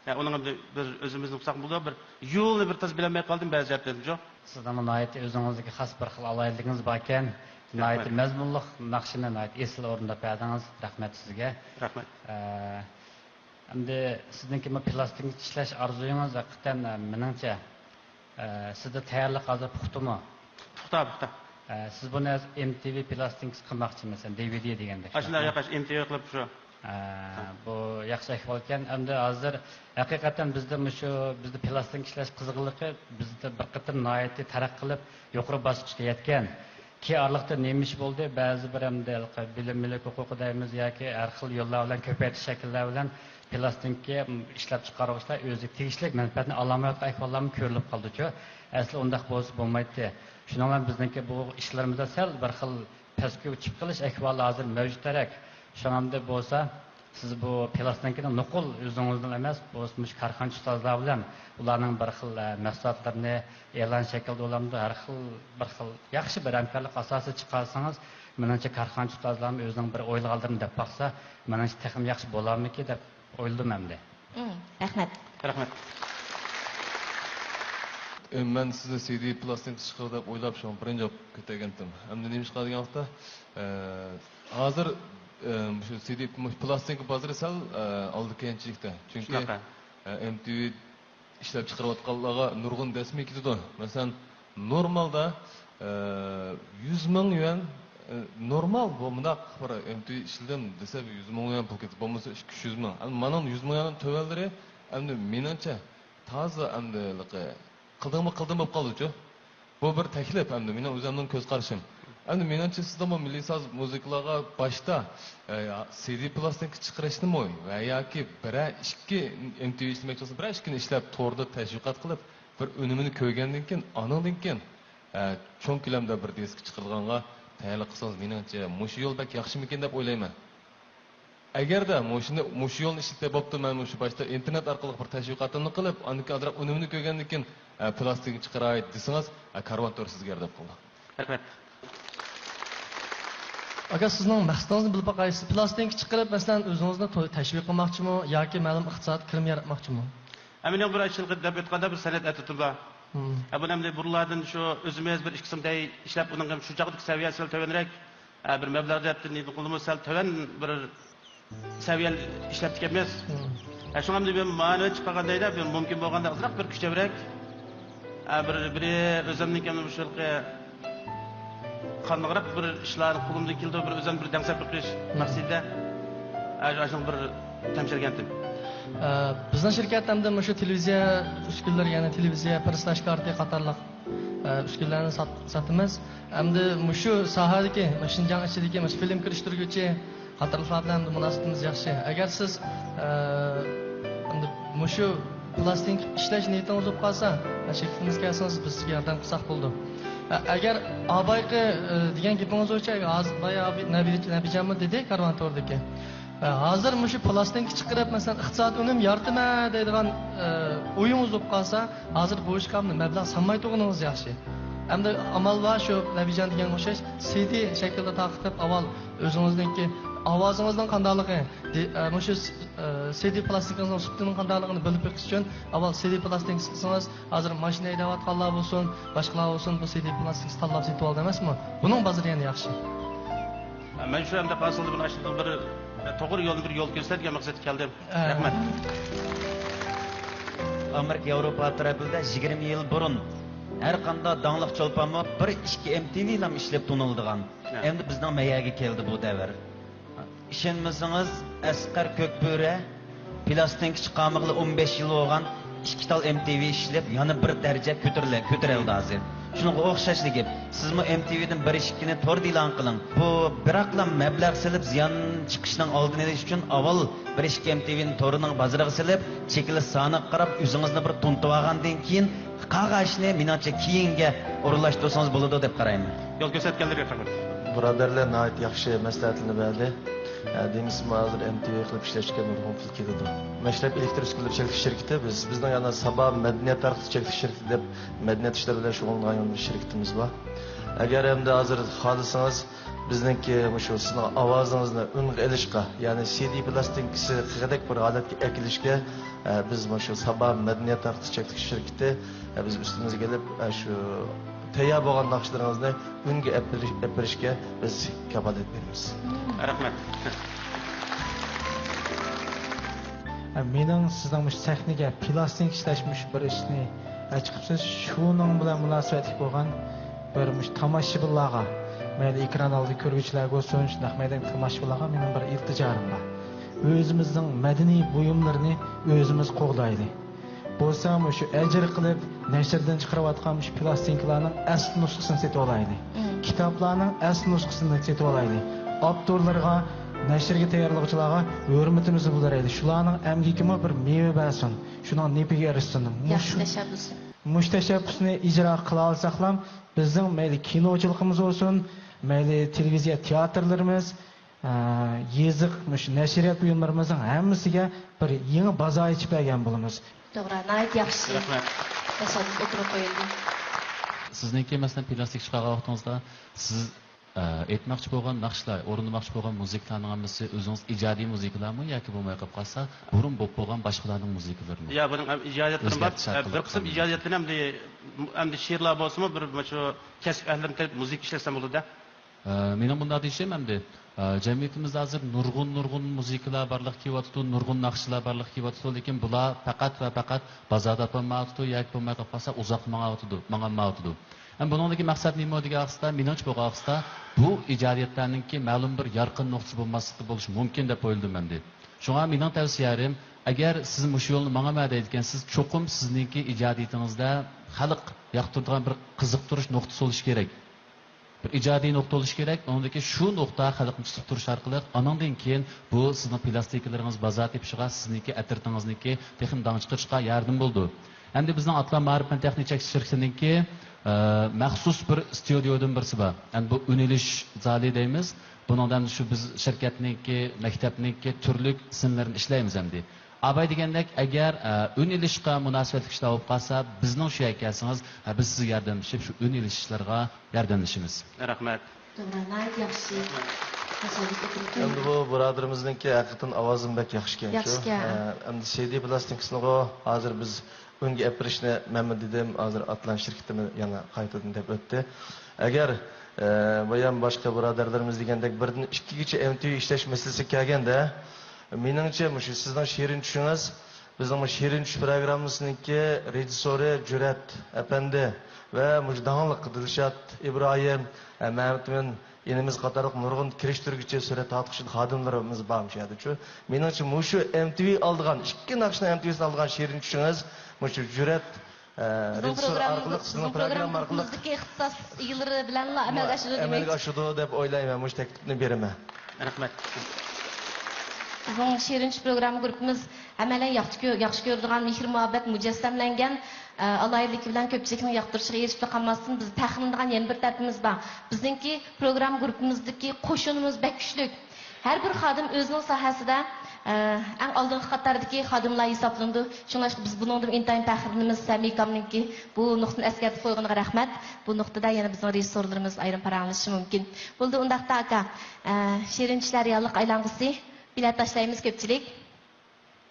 ئە، ئۇنىڭغا ئەمدى بىر ئۆزىمىزنى قىلساق بولىدۇ، بىر يولنى بىر تازا بىلەلمەي قالدىم بەزى جەھەتتىن، شۇ. سىزنىڭمۇ ناھايىتى ئۆزىڭىزدىكى خاس بىر خىل ئالاھىدىلىكىڭىز باركەن. رەھمەت. ناھايىتى مەزمۇنلۇق ناخشىنى ناھايىتى ئېسىل ئورۇنداپ بەردىڭىز. رەھمەت سىزگە. رەھمەت. ئە، ئەمدى سىزنىڭكى بۇ پىلاستىنكا ئىشلەش ئارزۇيىڭىز ھەقىقەتەن، ئە، مېنىڭچە، ئە، سىزدە تەييارلىق ھازىر پۇختىمۇ؟ پۇختا، پۇختا. ئە، سىز بۇنى ھازىر ئېم تى ۋى پىلاستىنكىسى قىلماقچى، مەسىلەن، دى ۋى دى دېگەندەك. ئاشۇنداق، ياق، ئاشۇ ئېم تى ۋى قىلىپ شۇ. ئە، بۇ ياخشى ئەھۋالكەن. ئەمدى ھازىر ھەقىقەتەن بىزدە مۇشۇ، بىزدە پىلاستىنكا ئىشلەش قىزغىنلىقى بىزدە بىر قېتىم ناھايىتى تەرەققىي قىلىپ، يۇقىرى باسقۇچقا يەتكەن. كېيىن ئارىلىقتا نېمە ئىش بولدى؟ بەزى بىر ئەمدى ھېلىقى بىلىم مۈلۈك ھوقۇقى دەيمىز ياكى ھەر خىل يوللار بىلەن، كۆپەيتىش شەكىللەر بىلەن پىلاستىنكا ئىشلەپچىقارغۇچىلار ئۆزىگە تېگىشلىك مەنپەئەتنى ئالالمايۋاتقان ئەھۋاللارمۇ كۆرۈلۈپ قالدىچۇ. ئەسلى ئۇنداق بولسا بولمايتتى. شۇنىڭ بىلەن بىزنىڭكى بۇ ئىشلىرىمىزدا سەل بىر خىل پەسكە چۈشۈپ قېلىش ئەھۋالى ھازىر مەۋجۇتتەك. شۇڭا ئەمدى بولسا سىز بۇ پىلاستىنكىنى نوقۇل ئۆزىڭىزنىڭ ئەمەس، بولسا مۇشۇ كارخانىچى ئۇستازلار بىلەن ئۇلارنىڭ بىر خىل، ئە، مەھسۇلاتلىرىنى ئېلان شەكلىدە بولامدۇ، ھەر خىل بىر خىل ياخشى بىر ھەمكارلىق ئاساسى چىقارسىڭىز، مېنىڭچە كارخانىچى ئۇستازلارمۇ ئۆزىنىڭ بىر ئويلىغانلىرىنى دەپ باقسا، مېنىڭچە تېخىمۇ ياخشى بولارمىكىن دەپ ئويلىدىم ئەمدى. مم، رەھمەت. رەھمەت. ئە، مەن سىزنى سى دى پىلاستىنكا چىقىرىدۇ دەپ ئويلاپ، شۇڭا بىرىنچى بولۇپ كۆتەرگەنتىم. ئەمدى نېمە ئىش قىلىدىغان ۋاقىتتا، ئە، ھازىر، ئە، مۇشۇ سى دى، مۇشۇ پىلاستىنكا بازىرى سەل، ئە، ئالدى كەينىچىلىكتە. چۈنكى، شۇنداق، ھە. ئە، ئېم تى ۋى ئىشلەپ چىقىرىۋاتقانلارغا نۇرغۇن دەسمە كېتىدۇ. مەسىلەن، نورمالدا، ئە، يۈز مىڭ يۈەن، ئە، نورمال بۇ مۇنداق بىر ئېم تى ئىشلىدىم دېسە، بىر يۈز مىڭ يۈەن پۇل كېتىدۇ، بولمىسا ئىككى يۈز مىڭ. ئەمما مانا يۈز مىڭ يۈەندىن تۆۋەنلىرى، ئەمدى مېنىڭچە، تازا ئەمدى ھېلىقى قىلدىڭمۇ قىلدىڭ بولۇپ قالدىچۇ. بۇ بىر تەكلىپ ئەمدى، مېنىڭ ئۆزۈمنىڭ كۆز قارىشىم. ئەمدى مېنىڭچە سىزدىمۇ مىللىي ساز مۇزىكىلارغا باشتا، ئە، سى دى پىلاستىنكا چىقىرىشنىمۇ ۋە ياكى بىرەر ئىككى ئېم تى ۋى ئىشلىمەكچى بولسا، بىرەر ئىككىنى ئىشلەپ، توردا تەشۋىقات قىلىپ، بىر ئۈنۈمىنى كۆرگەندىن كېيىن، ئانىڭدىن كېيىن، ئە، چوڭ كۆلەمدە بىر دىسك چىقىرىدىغانغا تەييارلىق قىلسىڭىز، مېنىڭچە مۇشۇ يول بەك ياخشىمىكىن دەپ ئويلايمەن. ئەگەردە مۇشۇنى، مۇشۇ يولنى ئىشلىتىپ بوپتۇ، مەن مۇشۇ باشتا ئىنتېرنېت ئارقىلىق بىر تەشۋىقاتىمنى قىلىپ، ئاندىن كېيىن ئازراق ئۈنۈمىنى كۆرگەندىن كېيىن، ئە، پىلاستىنكا چىقىراي دېسىڭىز، ئە، كارۋان تور سىزگە ياردەم قىلىدۇ. رەھمەت. ئاكا، سىزنىڭ مەقسىتىڭىزنى بىلىپ باقاي. سىز پىلاستىنكا چىقىرىپ، مەسىلەن، ئۆزىڭىزنى توي تەشۋىق قىلماقچىمۇ ياكى مەلۇم ئىقتىسادىي كىرىم ياراتماقچىمۇ؟ ھە، مېنىڭ بىر ئىشچىلىق دەپ ئۆتكەندە بىر سەنئەت ئەترىتىم بار. مم. ھە، بۇنى ئەمدى بۇرۇنلاردىن شۇ ئۆزىمىز بىر ئىككى قىسىم دەي ئىشلەپ، ئۇنىڭ ھەم شۇ چاغدىكى سەۋىيەسى سەل تۆۋەنرەك. ھە، بىر مەبلەغ جەھەتتىن نېمە قىلدىمۇ سەل تۆۋەن بىر سەۋىيەدە ئىشلەپتىكەنمىز. مم. ھە، شۇڭا ئەمدى بىر مانا چىققان دەيدۇ، بىر مۇمكىن بولغاندا ئازراق بىر كۈچەمرەك، ھە، بىر، بىرى ئۆزۈمنىڭكى مۇشۇ قانداقراق بىر ئىشلارنى قولۇمدىن كېلىدۇ، بىر ئۆزۈم بىر دەڭسەپ بېقىش مم. مەقسىتىدە. ھە، شۇ، شۇنىڭ بىر تەمشەرگەنتىم. ئە، بىزنىڭ شىركەت ئەمدى مۇشۇ تېلېۋىزىيە ئۈسكۈنىلىرى، يەنى تېلېۋىزىيە پىرسلاش كارتى قاتارلىق، ئە، ئۈسكۈنىلەرنى سات-، ساتىمىز. ئەمدى مۇشۇ ساھەدىكى، مۇشۇ شىنجاڭ ئىچىدىكى مۇشۇ فىلىم كىرىشتۈرگۈچى قاتارلىقلار بىلەن ئەمدى مۇناسىۋىتىمىز ياخشى. ئەگەر سىز، ئە، ئەمدى مۇشۇ پىلاستىنكا ئىشلەش نىيىتىڭىز بولۇپ قالسا، شىركىتىمىزگە كەلسىڭىز، بىز سىزگە ياردەم قىلساق بولىدۇ. ئە، ئەگەر ئابايقى، ئە، دېگەن گېپىڭىز بويىچە، ھازىر بايا ئابى-، نەبى-، نەبىجانمۇ دېدى كارۋان تورىدىكى. ئە، ھازىر مۇشۇ پىلاستىنكا چىقىرىپ، مەسىلەن، ئىقتىساد ئۈنۈم يارىتىمەن دەيدىغان، ئە، ئويىڭىز بولۇپ قالسا، ھازىر بۇ ئىشقا مەبلەغ سالماي تۇرغىنىڭىز ياخشى. ئەمدى ئامال بار، شۇ نەبىجان دېگەنگە ئوخشاش سىدى شەكلىدە تارقىتىپ، ئاۋۋال ئۆزىڭىزنىڭكى ئاۋازىڭىزنىڭ قانداقلىقى، دى-، ئە، مۇشۇ س-، ئە، سىدى پىلاستىنكىڭىزنىڭ سۈپىتىنىڭ قانداقلىقىنى بىلىپ بېقىش ئۈچۈن، ئاۋۋال سىدى پىلاستىنكىسىڭىز، ھازىر ماشىنا ھەيدەۋاتقانلار بولسۇن، باشقىلار بولسۇن، بۇ سىدى پىلاستىنكىسى تاللاپ سېتىۋالىدۇ ئەمەسمۇ؟ بۇنىڭ بازىرى يەنە ياخشى. مەن شۇ ئەمدى ھاسىلدا بىر ئاشۇنداق بىر، ئە، توغرا يولنى بىر يول كۆرسەت دېگەن مەقسەتكە كەلدىم. ئە. رەھمەت. ئامېرىكا ياۋروپا تەرەپلىرىدە يىگىرمە يىل بۇرۇن ھەر قانداق داڭلىق چولپانمۇ بىر ئىككى ئېم تى ۋىلام ئىشلەپ تونۇلىدىغان. ئەمدى بىزنىڭ مەيەگە كەلدى بۇ دەۋر. ئىشەنمىسىڭىز، ئەسقەر كۆكبۆرە پىلاستىنكا چىقارمىغىلى ئون بەش يىل بولغان ئىككى تال ئېم تى ۋى ئىشلەپ، يەنە بىر دەرىجە كۆتۈرۈلە-، كۆتۈرۈلدى ھازىر. شۇنىڭغا ئوخشاشلا گەپ. سىزمۇ ئېم تى ۋىدىن بىر ئىككىنى توردا ئېلان قىلىڭ. بۇ بىراقلا مەبلەغ سېلىپ زىيان چىقىشنىڭ ئالدىنى ئېلىش ئۈچۈن ئاۋۋال بىر ئىككى ئېم تى ۋىنى تورنىڭ بازىرىغا سېلىپ، چېكىلىش سانىغا قاراپ ئۆزىڭىزنى بىر تونۇتۇۋالغاندىن كېيىن، قالغان ئىشنى مېنىڭچە كېيىنگە ئورۇنلاشتۇرسىڭىز بولىدۇ دەپ قارايمەن. يول كۆرسەتكەنلەرگە رەھمەت. بۇرادەرلەر ناھايىتى ياخشى مەسلىھەتلەرنى بەردى. ئە، دېمىسىمۇ ھازىر ئېم تى ۋى قىلىپ ئىشلەشكە نۇرغۇن پۇل كېتىدۇ. مەشرەپ ئېلېكتر ئۈسكۈنىلىرى چەكلىك شىركىتى، بىز، بىزنىڭ يەنە سابا مەدەنىيەت تارقىتىش چەكلىك شىركىتى دەپ مەدەنىيەت ئىشلىرى بىلەن شۇغۇللىنىدىغان يەنە بىر شىركىتىمىز بار. ئەگەر ئەمدى ھازىر خالىسىڭىز، بىزنىڭكى مۇشۇ سىزنىڭ ئاۋازىڭىزنى ئۈنگە ئېلىشقا، يەنى سىدى پىلاستىنكىسى قىلغۇدەك بىر ھالەتكە ئەكېلىشكە، ئە، بىز مۇشۇ سابا مەدەنىيەت تارقىتىش چەكلىك شىركىتى، ئە، بىز ئۈستىمىزگە كېلىپ، ئە، شۇ تەييار بولغان ناخشىلىرىڭىزنى ئۈنگە ئەپ بېرىش-، ئەپ بېرىشكە بىز كاپالەت بېرىمىز. رەھمەت. مېنىڭ سىزنىڭ مۇشۇ سەھنىگە پىلاستىنكا ئىشلەش مۇشۇ بىر ئىشنى چىقىپسىز، شۇنىڭ بىلەن مۇناسىۋەتلىك بولغان بىر مۇشۇ تاماشىبىنلارغا، مەيلى ئېكران ئالدىدا كۆرگۈچىلەرگە بولسۇن، شۇنداق مەيدان تاماشىبىنلارغا مېنىڭ بىر ئىلتىجالىم بار. ئۆزىمىزنىڭ مەدەنىي بۇيۇملىرىنى ئۆزىمىز قوغدايلى. بولسا مۇشۇ ئەجىر قىلىپ نەشردىن چىقىرىۋاتقان مۇشۇ پىلاستىنكىلارنىڭ ئەسلى نۇسخىسىنى سېتىۋالايلى. كىتابلارنىڭ ئەسلى نۇسخىسىنى سېتىۋالايلى. ئاپتورلىرىغا، نەشرگە تەييارلىغۇچىلارغا ھۆرمىتىمىزنى بىلدۈرەيلى. شۇلارنىڭ ئەمگىكىمۇ بىر مېۋە بەرسۇن. شۇنىڭ نېپىگە ئېرىشسۇن. مۇشۇ، مۇشۇ تەشەببۇسنى ئىجرا قىلالىساقلام، بىزنىڭ مەيلى كىنوچىلىقىمىز بولسۇن، مەيلى تېلېۋىزىيە تىياتىرلىرىمىز، ئە، يېزىق، مۇشۇ نەشرىيات بۇيۇملىرىمىزنىڭ ھەممىسىگە بىر يېڭى بازار ئېچىپ بەرگەن بولىمىز. توغرا، ناھايىتى ياخشى. رەھمەت. تەشەببۇس ئوتتۇرىغا قويۇلدى. سىزنىڭكى، مەسىلەن، پىلاستىك چىقارغان ۋاقتىڭىزدا سىز، ئە، ئېيتماقچى بولغان ناخشىلار، ئورۇندىماقچى بولغان مۇزىكىلارنىڭ ھەممىسى ئۆزىڭىز ئىجادىي مۇزىكىلارمۇ ياكى بولماي قېلىپ قالسا، بۇرۇن بولۇپ بولغان باشقىلارنىڭ مۇزىكىلىرىمۇ؟ يا، بۇنىڭ ھەم ئىجادىيەتلىرىم بار. ئۆزگەرتىش ئارقىلىق بىر قىسىم ئىجادىيەتلىرىنى ئەمدى، ئەمدى شېئىرلار بولسىمۇ، بىر مۇشۇ كەسىپ ئەھلىلىرىنى كىرىپ مۇزىكا ئىشلەتسەم بولىدۇ-دە. ئە، مېنىڭ مۇنداق دېيىشىم ئەمدى، ئە، جەمئىيىتىمىزدە ھازىر نۇرغۇن، نۇرغۇن مۇزىكىلار بارلىققا كېلىۋاتىدۇ، نۇرغۇن ناخشىلار بارلىققا كېلىۋاتىدۇ، لېكىن بۇلار پەقەت ۋە پەقەت بازاردا تاپالمايۋاتىدۇ ياكى بولماي قالسا ئۇزاققا ماڭاۋاتىدۇ، ماڭالمايۋاتىدۇ. ھەم بۇنىڭدىكى مەقسەت نېمە دېگەن ۋاقىتتا، مېنىڭچە بولغان ۋاقىتتا، بۇ ئىجادىيەتلەرنىڭكى مەلۇم بىر يارقىن نۇقتىسى بولماسلىقتا بولۇشى مۇمكىن دەپ ئويلىدىم ئەمدى. شۇڭا مېنىڭ تەۋسىيەم، ئەگەر سىز مۇشۇ يولنى ماڭىمەن دەيدىكەنسىز، چوقۇم سىزنىڭكى ئىجادىيىتىڭىزدە خەلق ياقتۇرىدىغان بىر قىزىقتۇرۇش نۇقتىسى بولۇشى كېرەك. بىر ئىجادىي نۇقتا بولۇشى كېرەك. ئۇنىڭدىن كېيىن شۇ نۇقتا خەلقنى قىزىقتۇرۇش ئارقىلىق، ئانىڭدىن كېيىن بۇ سىزنىڭ پىلاستىنكىلىرىڭىز بازار تېپىشىغا، سىزنىڭكى ئەترىتىڭىزنىڭكى تېخىمۇ داڭ چىقىرىشىغا ياردىمى بولىدۇ. ئەمدى بىزنىڭ ئاتلان مائارىپ پەن تېخنىكا چەكلىك شىركىتىنىڭكى، ئە، مەخسۇس بىر ستۇدىيودىن بىرسى بار. ئەمدى بۇ ئۈن ئېلىش زالى دەيمىز. بۇنىڭدا ئەمدى شۇ بىز شىركەتنىڭكى، مەكتەپنىڭكى تۈرلۈك سىنلىرىنى ئىشلەيمىز ئەمدى. ئاباي دېگەندەك، ئەگەر، ئە، ئۈن ئېلىشقا مۇناسىۋەتلىك ئىشلار بولۇپ قالسا، بىزنىڭ شۇ يەرگە كەلسىڭىز، ھە، بىز سىزگە ياردەملىشىپ، شۇ ئۈن ئېلىش ئىشلىرىغا ياردەملىشىمىز. رەھمەت. توغرا، ناھايىتى ياخشى. تەشەببۇس ئوتتۇرىغا ئەمدى قويۇلدى. بۇ بۇرادىرىمىزنىڭكى ھەقىقەتەن ئاۋازىمۇ بەك ياخشىكەن شۇ. ياخشىكەن. ئە، ئەمدى سىدى پىلاستىنكىسىنىغۇ ھازىر بىز ئۈنگە ئەپ بېرىشنى مەنمۇ دېدىم، ھازىر ئاتلان شىركىتىمۇ يەنە قايتىدىن دەپ ئۆتتى. ئەگەر، ئە، بايام باشقا بۇرادەرلىرىمىز دېگەندەك بىردىن ئىككىگىچە ئېم تى ۋى ئىشلەش مەسىلىسىگە كەلگەندە، مېنىڭچە مۇشۇ سىزنىڭ شېرىن چۈشىڭىز، بىزنىڭ مۇشۇ شېرىن چۈش پروگراممىسىنىڭكى رېژىسسورى جۈرئەت ئەپەندى ۋە مۇشۇ داڭلىق دىلشات ئىبراھىم، ئە، مەمەتئىمىن ئىنىمىز قاتارلىق نۇرغۇن كىرىشتۈرگۈچى، سۈرەت تارتقۇچى خادىملىرىمىز بار مۇشۇ يەردە. شۇ، مېنىڭچە، مۇشۇ ئەم تى ۋى ئالىدىغان، ئىككى ناخشىنىڭ ئەم تى ۋىسىنى ئالىدىغان شېرىن چۈشىڭىز مۇشۇ جۈرئەت، ئە، بىزنىڭ رېژىسسور پروگراممىمىز، ئارقىلىق، بىزنىڭ بىزنىڭ پروگرامما ئارقىلىق پروگراممىزدىكى ئىختىساس ئىگىلىرى بىلەنلا ئەمەلگە ئاشىدۇ دېمەك. ئەمەلگە ئاشىدۇ دەپ ئويلايمەن. مۇشۇ تەكلىپنى بېرىمەن. رەھمەت. بىزنىڭ شېرىن چۈش پروگرامما گۇرۇپپىمىز ئەمەلەن ياخشى كۆ-، ياخشى كۆرىدىغان، مېھىر-مۇھەببەت مۇجەسسەملەنگەن، ئە، ئالاھىدىلىكى بىلەن كۆپچىلىكنىڭ ياقتۇرۇشىغا ئېرىشىپلا قالماستىن، بىز پەخىرلىنىدىغان يەنە بىر تەرىپىمىز بار. بىزنىڭكى پروگرامما گۇرۇپپىمىزدىكى قوشۇنىمىز بەك كۈچلۈك. ھەر بىر خادىم ئۆزىنىڭ ساھەسىدە، ئە، ئەڭ ئالدىنقى قاتاردىكى خادىملار ھېسابلىنىدۇ. شۇڭلاشقا بىز بۇنىڭدىن ئىنتايىن پەخىرلىنىمىز. سەمى ئاكامنىڭكى بۇ نۇقتىنى ئەسكەرتىپ قويغىنىغا رەھمەت. بۇ نۇقتىدا يەنە بىزنىڭ رېژىسسورلىرىمىز ئايرىم پاراڭلىشىشى مۇمكىن. بولدى، ئۇنداقتا ئاكا، ئە، شېرىن چۈشلەر رېئاللىققا ئايلانغۇسى. بېلەت تاشلايمىز كۆپچىلىك.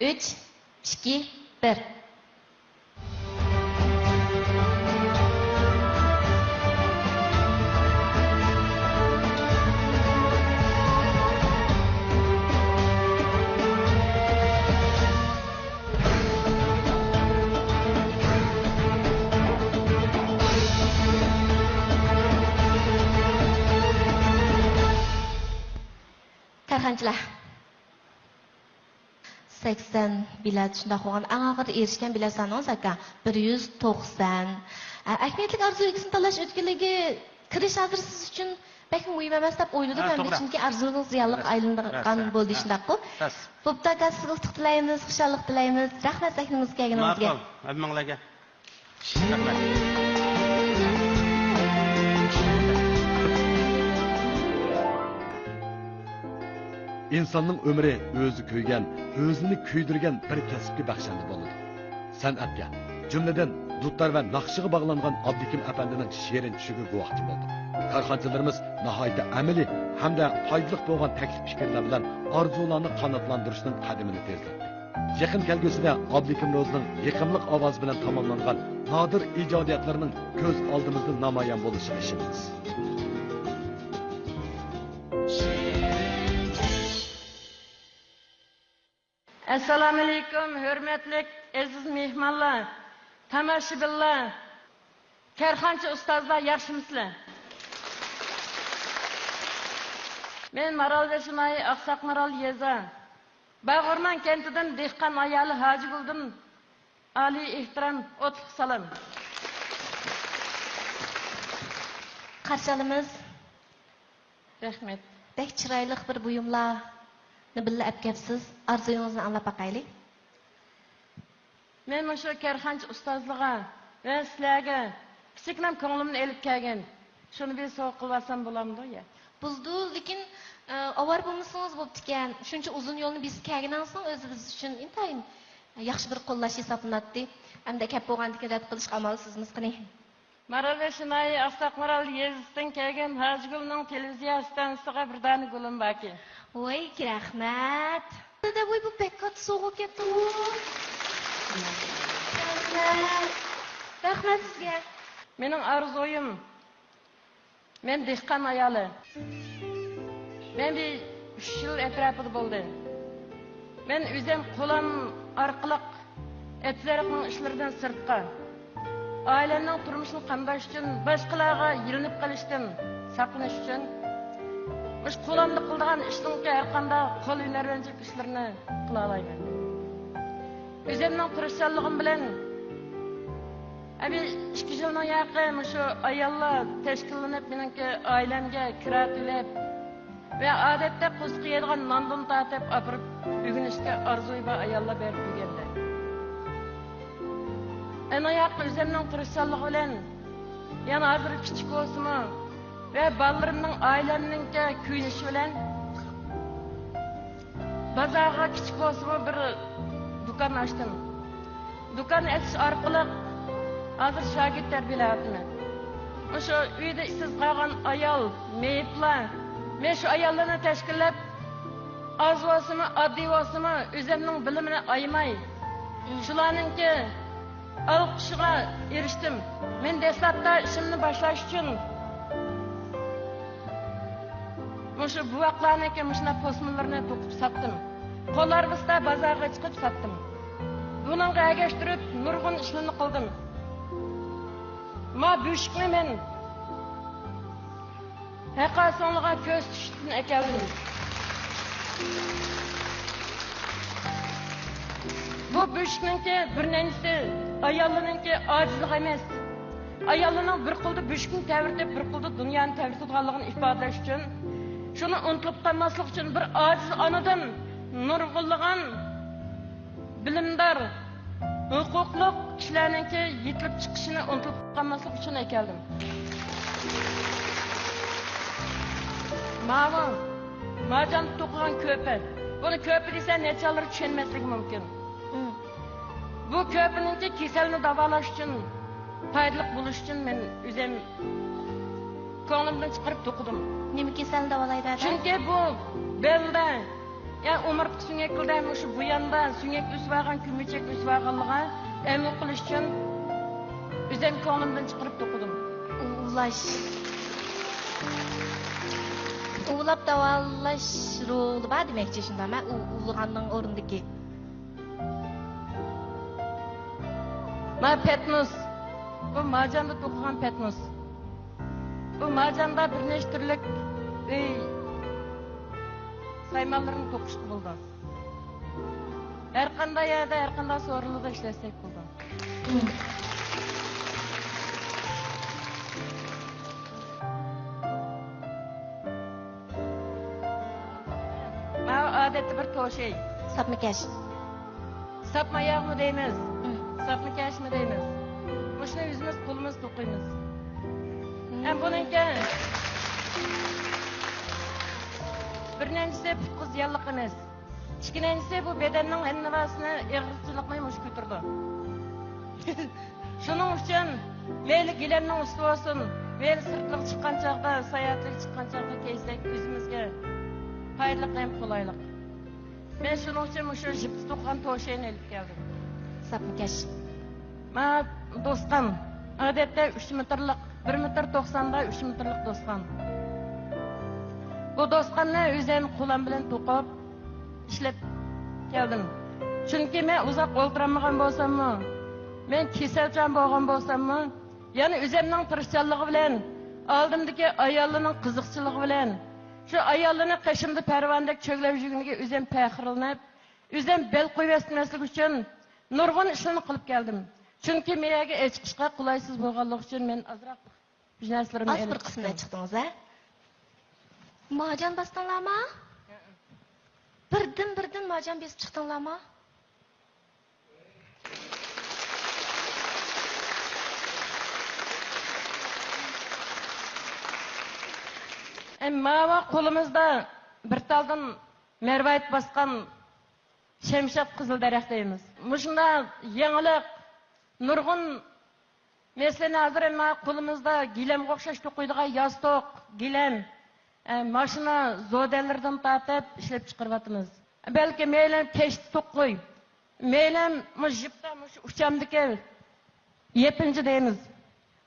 ئۈچ، ئىككى، بىر. كارخانىچىلار. سەكسەن بېلەت، شۇنداق بولغان. ئەڭ ئاخىرىدا ئېرىشكەن بېلەت سانىڭىز، ئاكا، بىر يۈز توقسان. ئە، ئەھمىيەتلىك ئارزۇ ئىگىسىنى تاللاش ئۆتكىلىگە كىرىش ھازىر سىز ئۈچۈن بەكمۇ مۇھىم ئەمەس دەپ ئويلىدىم ھەمدە، چۈنكى ئارزۇيىڭىز رېئاللىققا ئايلانغان بولدى، شۇنداققۇ؟ بوپتۇ، ئاكا، سىزگە ئۇتۇق تىلەيمىز، خۇشاللىق تىلەيمىز. رەھمەت سەھنىمىزگە كەلگىنىڭىزگە. ماقۇل، ھەممىڭلارگە. رەھمەت. ئىنساننىڭ ئۆمرى ئۆزى كۆيگەن، ئۆزىنى كۆيدۈرگەن بىر كەسىپكە بەخشەندە بولىدۇ. سەنئەتكە، جۈملىدىن دۇتار ۋە ناخشىغا باغلانغان ئابلىكىم ئەپەندىنىڭ شېرىن چۈشىگە گۇۋاھچى بولدۇق. كارخانىچىلىرىمىز ناھايىتى ئەمەلىي ھەمدە پايدىلىق بولغان تەكلىپ پىكىرلەر بىلەن ئارزۇلارنى قاناتلاندۇرۇشنىڭ قەدىمىنى تېزلەتتى. يېقىن كەلگۈسىدە ئابلىكىم روزىنىڭ يېقىملىق ئاۋازى بىلەن تاماملانغان نادىر ئىجادىيەتلىرىنىڭ كۆز ئالدىمىزدا نامايان بولۇشىغا ئىشىنىمىز. ئەسسالامۇئەلەيكۇم، ھۆرمەتلىك ئەزىز مېھمانلار، تاماشىبىنلار، كارخانىچى ئۇستازلار، ياخشىمۇسىلەر؟ مەن مارالبېشى ناھىيە ئاقساق مارال يېزا باغ ئورمان كەنتىدىن دېھقان ئايالى ھاجىگۈلدىن ئالىي ئېھتىرام، ئوتلۇق سالام. قارشى ئالىمىز. رەھمەت. بەك چىرايلىق بىر بۇيۇملارنى بىللە ئەپ كەپسىز. ئارزۇيىڭىزنى ئاڭلاپ باقايلى. مەن مۇشۇ كارخانىچى ئۇستازلىرىغا ۋە سىلەرگە كىچىككىنە كۆڭلۈمنى ئېلىپ كەلگەن. شۇنى بىر سوۋغا قىلىۋالسام بولامدۇ يا؟ بولىدۇ، لېكىن، ئە، ئاۋارە بولمىسىڭىز بوپتىكەن. شۇنچە ئۇزۇن يولنى بېسىپ كەلگىنىڭىزنىڭ ئۆزى بىز ئۈچۈن ئىنتايىن ياخشى بىر قوللاش ھېسابلىناتتى. ئەمدى كەپ بولغاندىكىن رەت قىلىشقا ئامالسىزمىز قېنى. مارالبېشى ناھىيە ئاقساق مارال يېزىسىدىن كەلگەن ھاجىگۈلنىڭ تېلېۋىزىيە ئىستانسىسىغا بىر دانە گۈلۈم باركەن. ۋاي، رەھمەت. دەدە، ۋاي، بۇ بەك كاتتا سوۋغا ئىكەنتىغۇ. رەھمەت. رەھمەت سىزگە. مېنىڭ ئارزۇيۇم، مەن دېھقان ئايالى. مەن بىر ئۈچ يىل ئەتراپىدا بولدى. مەن ئۆزۈم قولۇم ئارقىلىق ئەتىزەرىقنىڭ ئىشلىرىدىن سىرتقا، ئائىلەمنىڭ تۇرمۇشىنى قامداش ئۈچۈن، باشقىلارغا يېلىنىپ قېلىشتىن ساقلىنىش ئۈچۈن، مۇشۇ قولۇمدا قىلىدىغان ئىشنىڭكى ھەرقانداق قول ھۈنەرۋەنچىلىك ئىشلىرىنى قىلالايمەن. ئۆزۈمنىڭ تىرىشچانلىقىم بىلەن، ئەمدى ئىككى يىلنىڭ ياقى مۇشۇ ئاياللار تەشكىللىنىپ، مېنىڭكى ئائىلەمگە كىرا تۆلەپ، ۋە ئادەتتە قورسىقى يەيدىغان ناندىن تارتىپ ئاپىرىپ ئۆگىنىشكە ئارزۇيى بار ئاياللار بەرىپ ئۆگەندى. ئەنە ياققا ئۆزۈمنىڭ تىرىشچانلىقى بىلەن، يەنە ھازىر كىچىك بولسىمۇ ۋە بالىلىرىمنىڭ، ئائىلەمنىڭكى كۆيۈنۈشى بىلەن بازارغا كىچىك بولسىمۇ بىر دۇكان ئاچتىم. دۇكان ئېچىش ئارقىلىق ھازىر شاگىرت تەربىيەلەۋاتىمەن. مۇشۇ ئۆيدە ئىشسىز قالغان ئايال، مېيىپلار، مەن شۇ ئاياللارنى تەشكىللەپ، ئاز بولسىمۇ، ئاددىي بولسىمۇ، ئۆزۈمنىڭ بىلىمىنى ئايىماي، شۇلارنىڭكى ئالقىشىغا ئېرىشتىم. مەن دەسلەپتە ئىشىمنى باشلاش ئۈچۈن مۇشۇ بوۋاقلارنىڭكى مۇشۇنداق پوسمىلىرىنى توقۇپ ساتتىم. قول ھارۋىسىدا بازارغا چىقىپ ساتتىم. بۇنىڭغا ئەگەشتۈرۈپ نۇرغۇن ئىشلارنى قىلدىم. ما بۆشۈكنى مەن ھەققە سوڭلىغان كۆز تۇشتىن ئەكەلدىم. بۇ بۆشۈكنىڭكى بىر نەنچىسى ئاياللىرىنىڭكى ئاجىزلىقى ئەمەس، ئاياللىرىنىڭ بىر قولدا بۆشۈكنى تەۋرىتىپ، بىر قولدا دۇنيانى تەۋرىتىدىغانلىقىنى ئىپادىلەش ئۈچۈن، شۇنى ئۇنتۇلۇپ قالماسلىق ئۈچۈن بىر ئاجىز ئانىدىن نۇرغۇنلىغان بىلىمدار، ھوقۇقلۇق كىشىلەرنىڭكى يېتىلىپ چىقىشىنى ئۇنتۇلۇپ قالماسلىق ئۈچۈن ئەكەلدىم. ماۋۇ مارجاندا توقۇغان كۆپە. بۇنى كۆپە دېسە، نەچچىلەر چۈشەنمەسلىكى مۇمكىن. مم. بۇ كۆپىنىڭكى كېسەلنى داۋالاش ئۈچۈن، پايدىلىق بولۇش ئۈچۈن مەن ئۆزۈم كۆڭلۈمدىن چىقىرىپ توقۇدۇم. نېمە كېسەلنى داۋالايدۇ ئادا؟ چۈنكى بۇ بەلدە، يا ئومۇرتقا سۆڭەكلىرىدە مۇشۇ بۇياندا سۆڭەك ئۆسۈۋالغان، كۆمۈرچەك ئۆسۈۋالغانلىقىغا ئەمىن قىلىش ئۈچۈن ئۆزۈم كۆڭلۈمدىن چىقىرىپ توقۇدۇم. ئۇۋۇلاش. ئۇۋۇلاپ داۋالاش رولى بار دېمەكچى، شۇنداقمۇ؟ ئۇ-، ئۇۋۇلىغاننىڭ ئورنىدىكى. مانا پەتنۇس. بۇ مارجاندا توقۇغان پەتنۇس. بۇ مارجاندا بىر نەچچە تۈرلۈك ئۆي سايمانلىرىنى توقۇشقا بولىدۇ. ھەر قانداق يەردە، ھەر قانداق سورۇنلاردا ئىشلەتسەك بولىدۇ. ماۋۇ ئادەتتە بىر توشەي. ساپمىكەش. ساپماياغمۇ دەيمىز، مم. ساپمىكەشمۇ دەيمىز. مۇشۇنى ئۆزىمىز قولىمىز توقۇيمىز. مم. ھەم بۇنىڭكى بىر نەنچىسى پۇتقا زىيانلىق ئەمەس. ئىككىنچىسى، بۇ بەدەننىڭ ھەممە ناھىيەسىنى ئېغىرچىلىقنى مۇشۇ كۆتۈرىدۇ. شۇنىڭ ئۈچۈن مەيلى گىلەمنىڭ ئۈستى بولسۇن، مەيلى سىرتلىق چىققان چاغدا، ساياھەتلىك چىققان چاغدا كىيسەك، ئۆزىمىزگە پايدىلىق ھەم قولايلىق. مەن شۇنىڭ ئۈچۈن مۇشۇ يىپتا توقۇغان توشەينى ئېلىپ كەلدىم. ساپمىكەش. مانا دوسقان. ئادەتتە ئۈچ مېتىرلىق، بىر مېتىر توقساندا ئۈچ مېتىرلىق دوسقان. بۇ دوسقاننى ئۆزۈم قولۇم بىلەن توقۇپ، ئىشلەپ كەلدىم. چۈنكى مەن ئۇزاق ئولتۇرالمىغان بولساممۇ، مەن كېسەلچان بولغان بولساممۇ، يەنە ئۆزۈمنىڭ تىرىشچانلىقى بىلەن، ئالدىمدىكى ئاياللارنىڭ قىزىقچىلىقى بىلەن، شۇ ئاياللارنى قېشىمدا پەرۋانىدەك چۆگىلەپ يۈرگىنىگە ئۆزۈم پەخىرلىنىپ، ئۆزۈم بەل قويۇۋەتمەسلىك ئۈچۈن نۇرغۇن ئىشلارنى قىلىپ كەلدىم. چۈنكى مېيەگە ئېچىقىشقا قولايسىز بولغانلىقى ئۈچۈن مەن ئازراق بىر نەرسىلىرىمنى ئاز ئېلىپ بىر قىسمىنى چىقتىم. چىقتىڭىز، ھە؟ مارجان باستىڭلارمۇ؟ بىردىن، بىردىن مارجان بېسىپ چىقتىڭلارمۇ؟ ئەم، ماۋۇ قولىمىزدا بىر تالدىن مەرۋايىت باسقان شەمشاد قىزىل دەرەخ دەيمىز. مۇشۇنداق يېڭىلىق، نۇرغۇن مەسىلەن، ھازىر مانا قولىمىزدا گىلەمگە ئوخشاش توقۇيدىغان ياستۇق، گىلەم، ئە، ماشىنا زودەنلىرىدىن تارتىپ ئىشلەپ چىقىرىۋاتىمىز. بەلكى مەيلى كەشتە توقۇي، مەيلى مۇشۇ يىپتا، مۇشۇ ئۇچامدىكى يېپىنچا دەيمىز.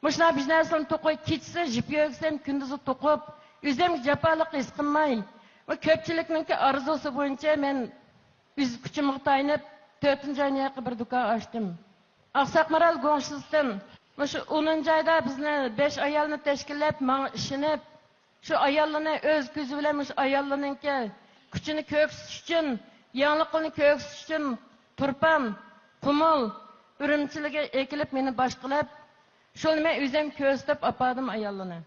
مۇشۇنداق بىر نەرسىلەرنى توقۇي، كېچىسى يىپ يۆگىسەم، كۈندۈزى توقۇپ، ئۆزۈمگە جاپالىق ھېس قىلماي، بۇ كۆپچىلىكنىڭكى ئارزۇسى بويىچە مەن ئۆز كۈچۈمگە تايىنىپ، تۆتىنچى ئاينىڭ يېقى بىر دۇكان ئاچتىم. ئاقساق مارال گۇڭشىسىدىن مۇشۇ ئونىنچى ئايدا بىزنى بەش ئايالنى تەشكىللەپ، ماڭا ئىشىنىپ، شۇ ئاياللىرىنى ئۆز كۆزى بىلەن مۇشۇ ئاياللىرىنىڭكى كۈچىنى كۆرسىتىش ئۈچۈن، يېڭىلىقىنى كۆرسىتىش ئۈچۈن تۇرپان، قۇمۇل، ئۈرۈمچىلەرگە ئەكېلىپ مېنى باشقىلىپ، شۇنى مەن ئۆزۈم كۆرسىتىپ ئاپاردىم ئاياللىرىنى.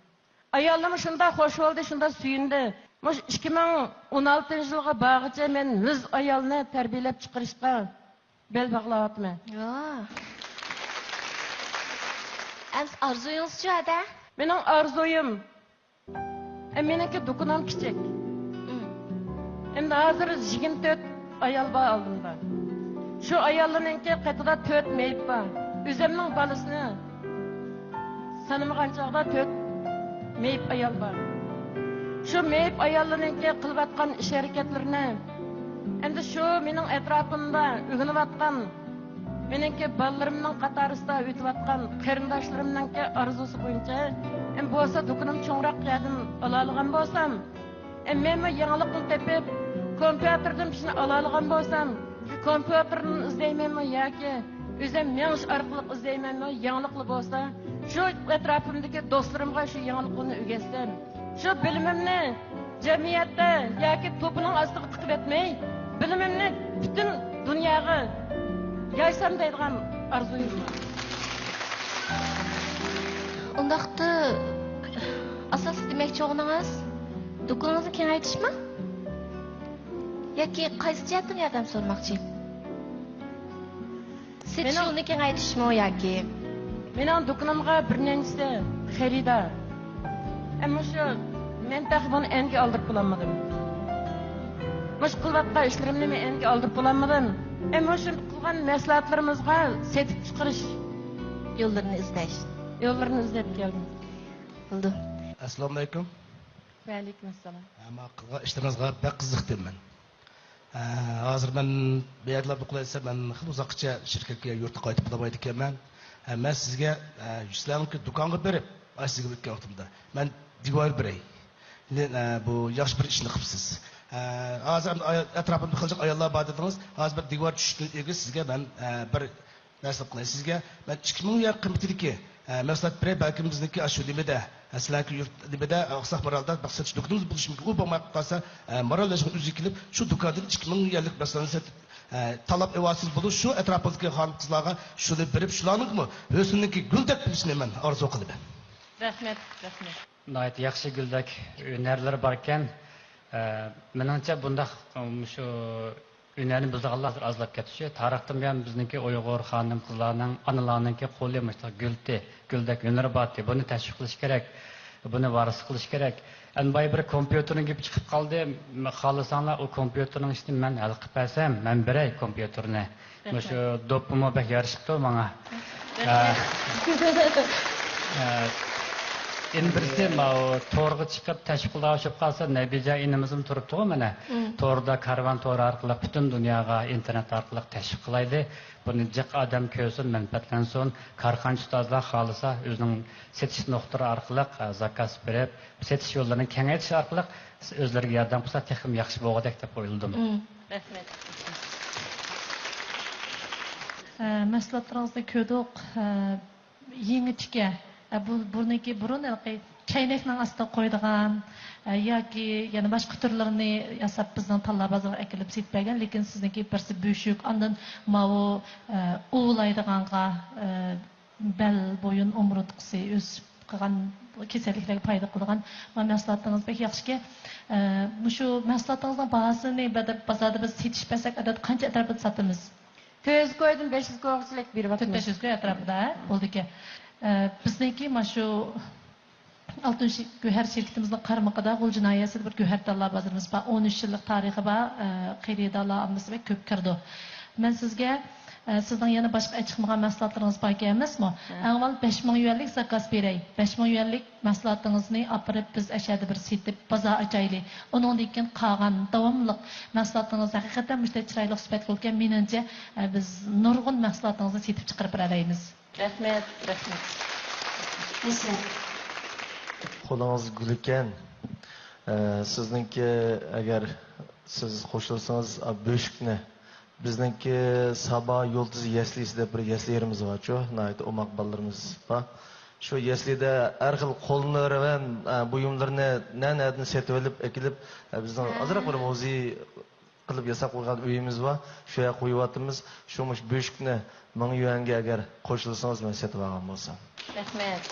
ئاياللىرىمۇ شۇنداق خوش بولدى، شۇنداق سۆيۈندى. مۇشۇ ئىككى مىڭ ئون ئالتىنچى يىلغا بارغىچە مەن يۈز ئايالنى تەربىيەلەپ چىقىرىشقا بەل باغلاۋاتىمەن. يا. ئەمسە ئارزۇيىڭىزچۇ، ھەدە؟ مېنىڭ ئارزۇيۇم، ئە، مېنىڭكى دۇكىنىم كىچىك. مم. ئەمدى ھازىر يىگىرمە تۆت ئايال بار ئالدىمدا. شۇ ئاياللارنىڭكى قېتىدا تۆت مېيىپ بار. ئۆزۈمنىڭ بالىسىنى سانىمىغان چاغدا تۆت مېيىپ ئايال بار. شۇ مېيىپ ئاياللارنىڭكى قىلىۋاتقان ئىش ھەرىكەتلىرىنى، ئەمدى شۇ مېنىڭ ئەتراپىمدا ئۆگىنىۋاتقان، مېنىڭكى بالىلىرىمنىڭ قاتارىسىدا ئۆتۈۋاتقان قېرىنداشلىرىمنىڭكى ئارزۇسى بويىچە، ئەمدى بولسا دۇكىنىم چوڭراق يەردىن ئالالىغان بولسام، ئە، مەنمۇ يېڭىلىقنى تېپىپ، كومپيۇتېردىن بىر ئىشنى ئالالىغان بولسام، شۇ كومپيۇتېردىن ئىزدەيمەنمۇ ياكى ئۆزۈم مېڭىش ئارقىلىق ئىزدەيمەنمۇ، يېڭىلىقلا بولسا، شۇ ئەتراپىمدىكى دوستلىرىمغا شۇ يېڭىلىقلارنى ئۆگەتسەم، شۇ بىلىمىمنى جەمئىيەتتە ياكى توپىنىڭ ئاستىغا تىقىۋەتمەي، بىلىمىمنى پۈتۈن دۇنياغا يايسام دەيدىغان ئارزۇيۇم بار. ئۇنداقتا، ئاساسلىق دېمەكچى بولغىنىڭىز، دۇكىنىڭىزنى كېڭەيتىشمۇ؟ ياكى قايسى جەھەتتىن ياردەم سورىماقچى؟ سېتىش يولىنى كېڭەيتىشمۇ ياكى؟ مېنىڭ دۇكىنىمغا بىر نەچچىسى خېرىدار. ئەمما شۇ، مەن تېخى بۇنى ئەنگە ئالدۇرۇپ بولالمىدىم. مۇشۇ قىلىۋاتقان ئىشلىرىمنى مەن ئەنگە ئالدۇرۇپ بولالمىدىم. ئەمما شۇ قىلغان مەھسۇلاتلىرىمىزغا سېتىپ چىقىرىش يوللىرىنى ئىزدەش. يوللىرىنى ئىزدەپ كەلدىم. بولدى. ئەسسالامۇئەلەيكۇم. ۋەئەلەيكۇم ئەسسالام. ھە، مانا قىلغان ئىشلىرىڭىزغا بەك قىزىقتىم مەن. ھە، ھازىر مەن بۇ يەردىلا بۇ قىلايسا، مەن خېلى ئۇزاققىچە شىركەتكە، يۇرتقا قايتىپ بولالمايدىكەنمەن. ھە، مەن سىزگە، ھە، سىزلەرنىڭكى دۇكانغا بېرىپ، ئاي، سىزگە ئۆتكەن ۋاقتىمدا مەن دىۋار بېرەي. لېكىن، ھە، بۇ ياخشى بىر ئىشنى قىپسىز. ھە، ھازىر ئەتراپىمدا خېلى جىق ئاياللار بار دېدىڭىز. ھازىر بىر دىۋار چۈشۈشتىن ئىلگىرى سىزگە مەن، ھە، بىر نەرسە قىلاي سىزگە. مەن ئىككى مىڭ يۈەن قىممىتىدىكى، ئە، مەھسۇلات بېرەي، بەلكىم بىزنىڭكى ئاشۇ نېمىدە، ئە، سىلەرنىڭكى يۇرت نېمىدە، ئە، ئاقساق مارالدا بىر سېتىش دۇكىنىمىز بولۇشى مۇمكىن. ئۇ بولماي قالسا، ئە، مارال ئۆزى كېلىپ، شۇ دۇكاندىن ئىككى مىڭ يۈەنلىك مەھسۇلاتنى سېتىپ، ئە، تاللاپ ئېلىۋالسىڭىز بولىدۇ. شۇ ئەتراپىڭىزدىكى خانىم-قىزلارغا شۇنى بېرىپ، شۇلارنىڭمۇ ھۆسنىنىڭكى گۈلدەك بولۇشىنى مەن ئارزۇ قىلىمەن. رەھمەت، رەھمەت. ناھايىتى ياخشى گۈلدەك ھۈنەرلىرى باركەن. ئە، مېنىڭچە بۇنداق، مۇشۇ ھۈنەرنى بىلىدىغانلار ھازىر ئازلاپ كەتتى. تارىختىن بۇيان بىزنىڭكى ئۇيغۇر خانىم-قىزلارنىڭ، ئانىلارنىڭكى قولى مۇشۇنداق گۈلتى، گۈلدەك ھۈنىرى بارتى. بۇنى تەشۋىق قىلىش كېرەك، بۇنى ۋارىسلىق قىلىش كېرەك. ئەنە بايا بىر كومپيۇتېرنىڭ گېپى چىقىپ قالدى. خالىساڭلار، ئۇ كومپيۇتېرنىڭ ئىشىنى مەن ھەل قىلىپ بەرسەم، مەن بېرەي كومپيۇتېرنى. مۇشۇ دوپپىمۇ بەك يارىشىپتۇ ماڭا. ئە، ئە، ئەمدى بىرسى ماۋۇ تورغا چىقىپ تەشۋىق قىلىدىغان بولۇپ قالسا، نەبىجە ئىنىمىزمۇ تۇرۇپتىغۇ مانا. توردا، كارۋان تورى ئارقىلىق پۈتۈن دۇنياغا ئىنتېرنېت ئارقىلىق تەشۋىق قىلايلى. بۇنى جىق ئادەم كۆرسۇن، مەنپەئەتلەنسۇن. كارخانىچى ئۇستازلار خالىسا ئۆزىنىڭ سېتىش نۇقتىلىرى ئارقىلىق، ئە، زاكاز بېرىپ، سېتىش يوللىرىنى كېڭەيتىش ئارقىلىق ئۆزلىرىگە ياردەم قىلسا تېخىمۇ ياخشى بولغۇدەك دەپ ئويلىدىم. رەھمەت. ئە، مەھسۇلاتلىرىڭىزنى كۆردۇق. ئە، يېڭىچىكە، ئە، بۇ، بۇنىڭكى بۇرۇن ھېلىقى چەينەكنىڭ ئاستىغا قويىدىغان، ئە، ياكى يەنە باشقا تۈرلىرىنى ياساپ بىزنىڭ تاللا بازىرىغا ئەكېلىپ سېتىپ بەرگەن، لېكىن سىزنىڭكى بىرسى بۆشۈك، ئاندىن ماۋۇ، ئە، ئۇۋىلايدىغانغا، ئە، بەل، بويۇن ئومۇرتقىسى ئۆسۈپ قالغان كېسەللىكلەرگە پايدا قىلىدىغان مانا مەھسۇلاتلىرىڭىز بەك ياخشىكەن. ئە، مۇشۇ مەھسۇلاتىڭىزنىڭ باھاسىنى بەدە-، بازاردا بىز سېتىش بەرسەك، ئادەتتە قانچە ئەتراپىدا ساتىمىز؟ تۆت يۈز كويدىن بەش يۈز كويغىچىلىك بېرىۋاتىمىز. تۆت بەش يۈز كوي ئەتراپىدا، ھە؟ بولىدىكەن. ئە، بىزنىڭكى مانا شۇ ئالتۇن شى-، گۆھەر شىركىتىمىزنىڭ قارمىقىدا غۇلجا ناھىيەسىدە بىر گۆھەر تاللا بازىرىمىز بار. ئون ئۈچ يىللىق تارىخى بار، ئە، خېرىدارلار ئاممىسى بەك كۆپ كىرىدۇ. مەن سىزگە، ئە، سىزنىڭ يەنە باشقا چىقمىغان مەھسۇلاتلىرىڭىز باركەن ئەمەسمۇ؟ ھە. ئەڭ ئاۋۋال بەش مىڭ يۈەنلىك زاكاز بېرەي. بەش مىڭ يۈەنلىك مەھسۇلاتىڭىزنى ئاپىرىپ، بىز ئەشەدە بىر سېتىپ، بازار ئاچايلى. ئۇنىڭدىن كېيىن قالغان داۋاملىق مەھسۇلاتىڭىز ھەقىقەتەن مۇشۇندەك چىرايلىق سۈپەتكە بولىدىكەن، مېنىڭچە، ئە، بىز نۇرغۇن مەھسۇلاتىڭىزنى سېتىپ چىقىرىپ بېرەلەيمىز. رەھمەت، رەھمەت. قولىڭىز گۈل ئىكەن. ئە، سىزنىڭكى، ئەگەر سىز قوشۇلسىڭىز، ئا، بۆشۈكنى، بىزنىڭكى سابا يۇلتۇزى يەسلىسى دەپ بىر يەسلى يېرىمىز بارچۇ، ناھايىتى ئوماق بالىلىرىمىز بار. شۇ يەسلىدە ھەر خىل قوللىنىلىدىغان، ئە، بۇيۇملىرىنى نە-، نەدىن سېتىۋېلىپ ئەكېلىپ، ئە، بىزنىڭ ھە. ئازراق بىر مۇزېي قىلىپ ياساپ قويغان ئۆيىمىز بار. شۇ يەرگە قويۇۋاتىمىز. شۇ مۇشۇ بۆشۈكنى مىڭ يۈەنگە ئەگەر قوشۇلسىڭىز، مەن سېتىۋالغان بولسام. رەھمەت.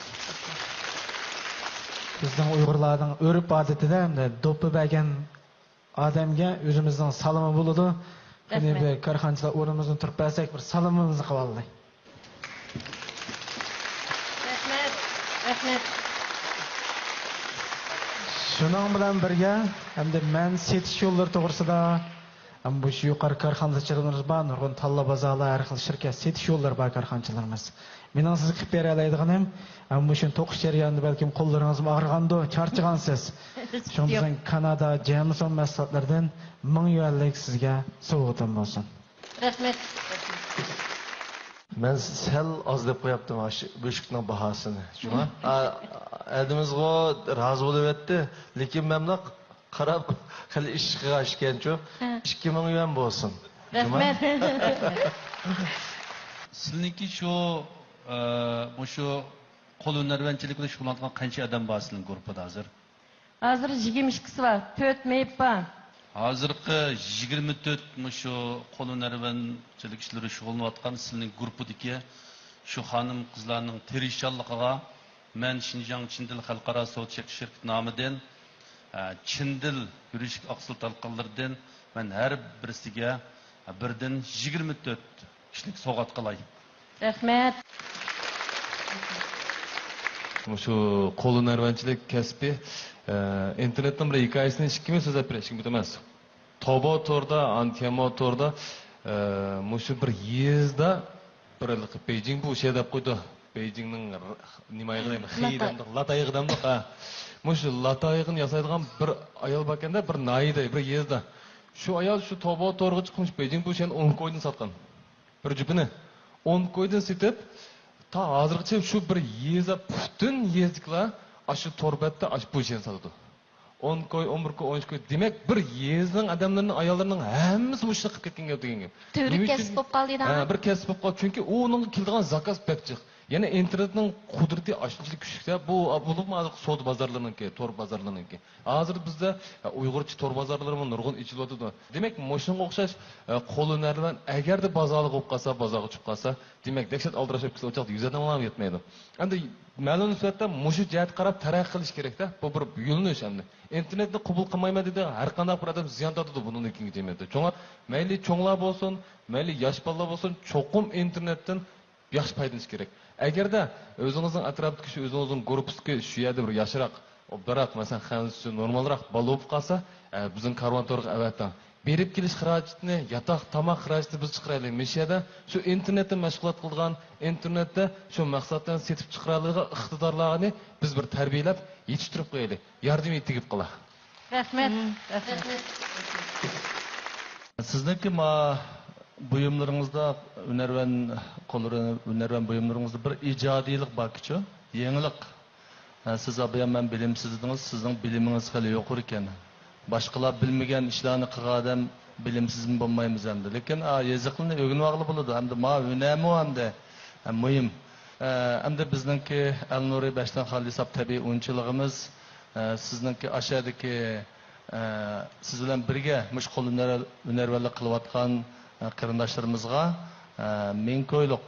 بىزنىڭ ئۇيغۇرلارنىڭ ئۆرپ-ئادىتىدە، ئەمدى دوپپا بەرگەن ئادەمگە ئۆزىمىزنىڭ سالىمى بولىدۇ. قېنى، رەھمەت. بىر كارخانىچىلار ئورنىمىزدىن تۇرۇپ بەرسەك، بىر سالىمىمىزنى قىلالاي. رەھمەت، رەھمەت. شۇنىڭ بىلەن بىرگە، ئەمدى مەن سېتىش يوللىرى توغرىسىدا، ئەمدى مۇشۇ يۇقىرى كارخانىچىلىرىمىز بار، نۇرغۇن تاللا بازارلار، ھەر خىل شىركەت، سېتىش يوللىرى بار كارخانىچىلىرىمىز. مېنىڭ سىزگە قىلىپ بېرەلەيدىغىنىم، ئەمدى مۇشۇ توقۇش جەريانىدا بەلكىم قوللىرىڭىزمۇ ئاغرىغاندۇ، چارچىغانسىز. شۇڭا ياق. بىزنىڭ كانادا جيامسون مەھسۇلاتلىرىدىن مىڭ يۈەنلىك سىزگە سوۋغىتىم بولسۇن. رەھمەت. مەن سەل ئاز دەپ قوياپتىم ئاشۇ بۆشۈكنىڭ باھاسىنى. شۇڭا، ئا، ئەدىمىزغۇ رازى بولۇۋەتتى. لېكىن مەنلا قاراپ، خېلى ئىششىق ئىكەنچۇ. ھە. ئىككى مىڭ يۈەن بولسۇن. رەھمەت. سىلىنىڭكى شۇ، ئە، مۇشۇ قول ھۈنەرۋەنچىلىك بىلەن شۇغۇللانغان قانچە ئادەم بار سىلىنىڭ گۇرۇپپىدا ھازىر؟ ھازىر يىگىرمە ئىككىسى بار، تۆت مېيىپ بار. ھازىرقى يىگىرمە تۆت مۇشۇ قول ھۈنەرۋەنچىلىك ئىشلىرى شۇغۇللىنىۋاتقان سىلىنىڭ گۇرۇپپىدىكى شۇ خانىم-قىزلارنىڭ تىرىشچانلىقىغا مەن شىنجاڭ چىن دىل خەلقئارا سودا چەكلىك شىركىتى نامىدىن، ئە، چىن دىل يۈرۈشلۈك ئاقسىل تارقىلىرىدىن مەن ھەر بىرسىگە بىردىن يىگىرمە تۆت كىشىلىك سوۋغات قىلاي. رەھمەت. مۇشۇ قول ھۈنەرۋەنچىلىك كەسپى، ئە، ئىنتېرنېتنىڭ بىر ھېكايىسىنى ئىككى مىنۇت سۆزلەپ بېرەي، ئىككى مىنۇت ئەمەس. توبو توردا، ئانتيامو توردا، ئە، مۇشۇ بىر يېزىدا بىر بېيجىڭ بۇشيې دەپ قويدى. بېيجىڭنىڭ ر-، نېمە ئايىغى دەيمەن؟ خېي دەمدۇق، لات ئايىغى دەمدۇق، ھە. مۇشۇ لات ئايىغىنى ياسايدىغان بىر ئايال باركەندە، بىر ناھىيەدە، بىر يېزىدا. شۇ ئايال شۇ توبو تورغا چىقىپ، مۇشۇ بېيجىڭ بۇشيېنى ئون كويدىن ساتقان. بىر جۈپىنى ئون كويدىن سېتىپ، تا ھازىرغىچە شۇ بىر يېزا، پۈتۈن يېزىدىكىلەر ئاشۇ تور بەتتە ئاشۇ بۇشيېنى ساتىدۇ. ئون كوي، ئون بىر كوي، ئون ئىككى كوي. دېمەك، بىر يېزىنىڭ ئادەملىرىنىڭ، ئاياللىرىنىڭ ھەممىسى مۇشۇنى قىلىپ كەتكەن گەپ دېگەن گەپ. تۈۋرۈك نېمە ئۈچۈن؟ كەسىپ بولۇپ قالدى، ھە، دانا. بىر كەسىپ بولۇپ قالدى. چۈنكى ئۇنىڭغا كېلىدىغان زاكاز بەك جىق. يەنە ئىنتېرنېتنىڭ قۇدرىتى ئاشۇنچىلىك كۈچلۈكتە، بۇ، بولۇپمۇ ھازىرقى سودا بازارلىرىنىڭكى، تور بازارلىرىنىڭكى. ھازىر بىزدە، ئە، ئۇيغۇرچە تور بازارلىرىمۇ نۇرغۇن ئېچىلىۋاتىدۇ. دېمەك، مۇشۇنىڭغا ئوخشاش، ئە، قول ھۈنەرۋەن ئەگەردە بازارلىق بولۇپ قالسا، بازارغا چۈشۈپ قالسا، دېمەك، دەھشەت ئالدىراش بولۇپ كېتىدۇ، ئۇ چاغدا يۈز ئادەم يەتمەيدۇ. ئەمدى مەلۇم سۈپەتتە مۇشۇ جەھەتتە قاراپ تەرەققىي قىلىش كېرەكتە. بۇ بىر يۆنىلىش ئەمدى. ئىنتېرنېتنى قوبۇل قىلمايمەن دېدى، ھەر قانداق بىر ئادەم زىيان تارتىدۇ بۇنىڭدىن كېيىنكى جەمئىيەتتە. شۇڭا مەيلى چوڭلار بولسۇن، مەيلى ياش بالىلار بولسۇن، چوقۇم ئىنتېرنېتتىن ياخشى پايدىلىنىش كېرەك. ئەگەردە ئۆزىڭىزنىڭ ئەتراپىدىكى شۇ ئۆزىڭىزنىڭ گۇرۇپپىسىدىكى شۇ يەردە بىر ياشراق، ئوبدانراق، مەسىلەن، خەنزۇسى نورمالراق بالا بولۇپ قالسا، ئە، بىزنىڭ كارۋان تورغا ئەۋەتىڭ. بېرىپ كېلىش خىراجىتىنى، ياتاق، تاماق خىراجىتىنى بىز چىقىرايلى. مۇشۇ يەردە شۇ ئىنتېرنېتتا مەشغۇلات قىلىدىغان، ئىنتېرنېتتا شۇ مەھسۇلاتلارنى سېتىپ چىقىرالايدىغان ئىقتىدارلارنى بىز بىر تەربىيەلەپ يېتىشتۈرۈپ قويايلى. ياردىمى تېگىپ قالا. رەھمەت. مم. رەھمەت. سىزنىڭكى ما بۇيۇملىرىڭىزدا، ھۈنەرۋەن قوللىرى، ھۈنەرۋەن بۇيۇملىرىڭىزدا بىر ئىجادىيلىق باركىچۇ؟ يېڭىلىق. ھە، سىز ئابايام مەن بىلىمسىز دېدىڭىز، سىزنىڭ بىلىمىڭىز خېلى يۇقىرى ئىكەن. باشقىلار بىلمىگەن ئىشلارنى قىلغان ئادەم بىلىمسىزمۇ بولمايمىز ئەمدى. لېكىن، ئا، يېزىقلىرىنى ئۆگىنىۋالغىلى بولىدۇ. ئەمدى ما ھۈنەرمۇ ئەمدى، ھە، مۇھىم. ئە، ئەمدى بىزنىڭكى ئەلنۇرى بەشتىن خالىي ساپ تەبىئىي ئۇنچىلىقىمىز، ئە، سىزنىڭكى ئاشۇ يەردىكى، ئە، سىز بىلەن بىرگە مۇشۇ قول ھۈنەر-، ھۈنەرۋەنلىك قىلىۋاتقان، ئە، قېرىنداشلىرىمىزغا، ئە، مىڭ كويلۇق،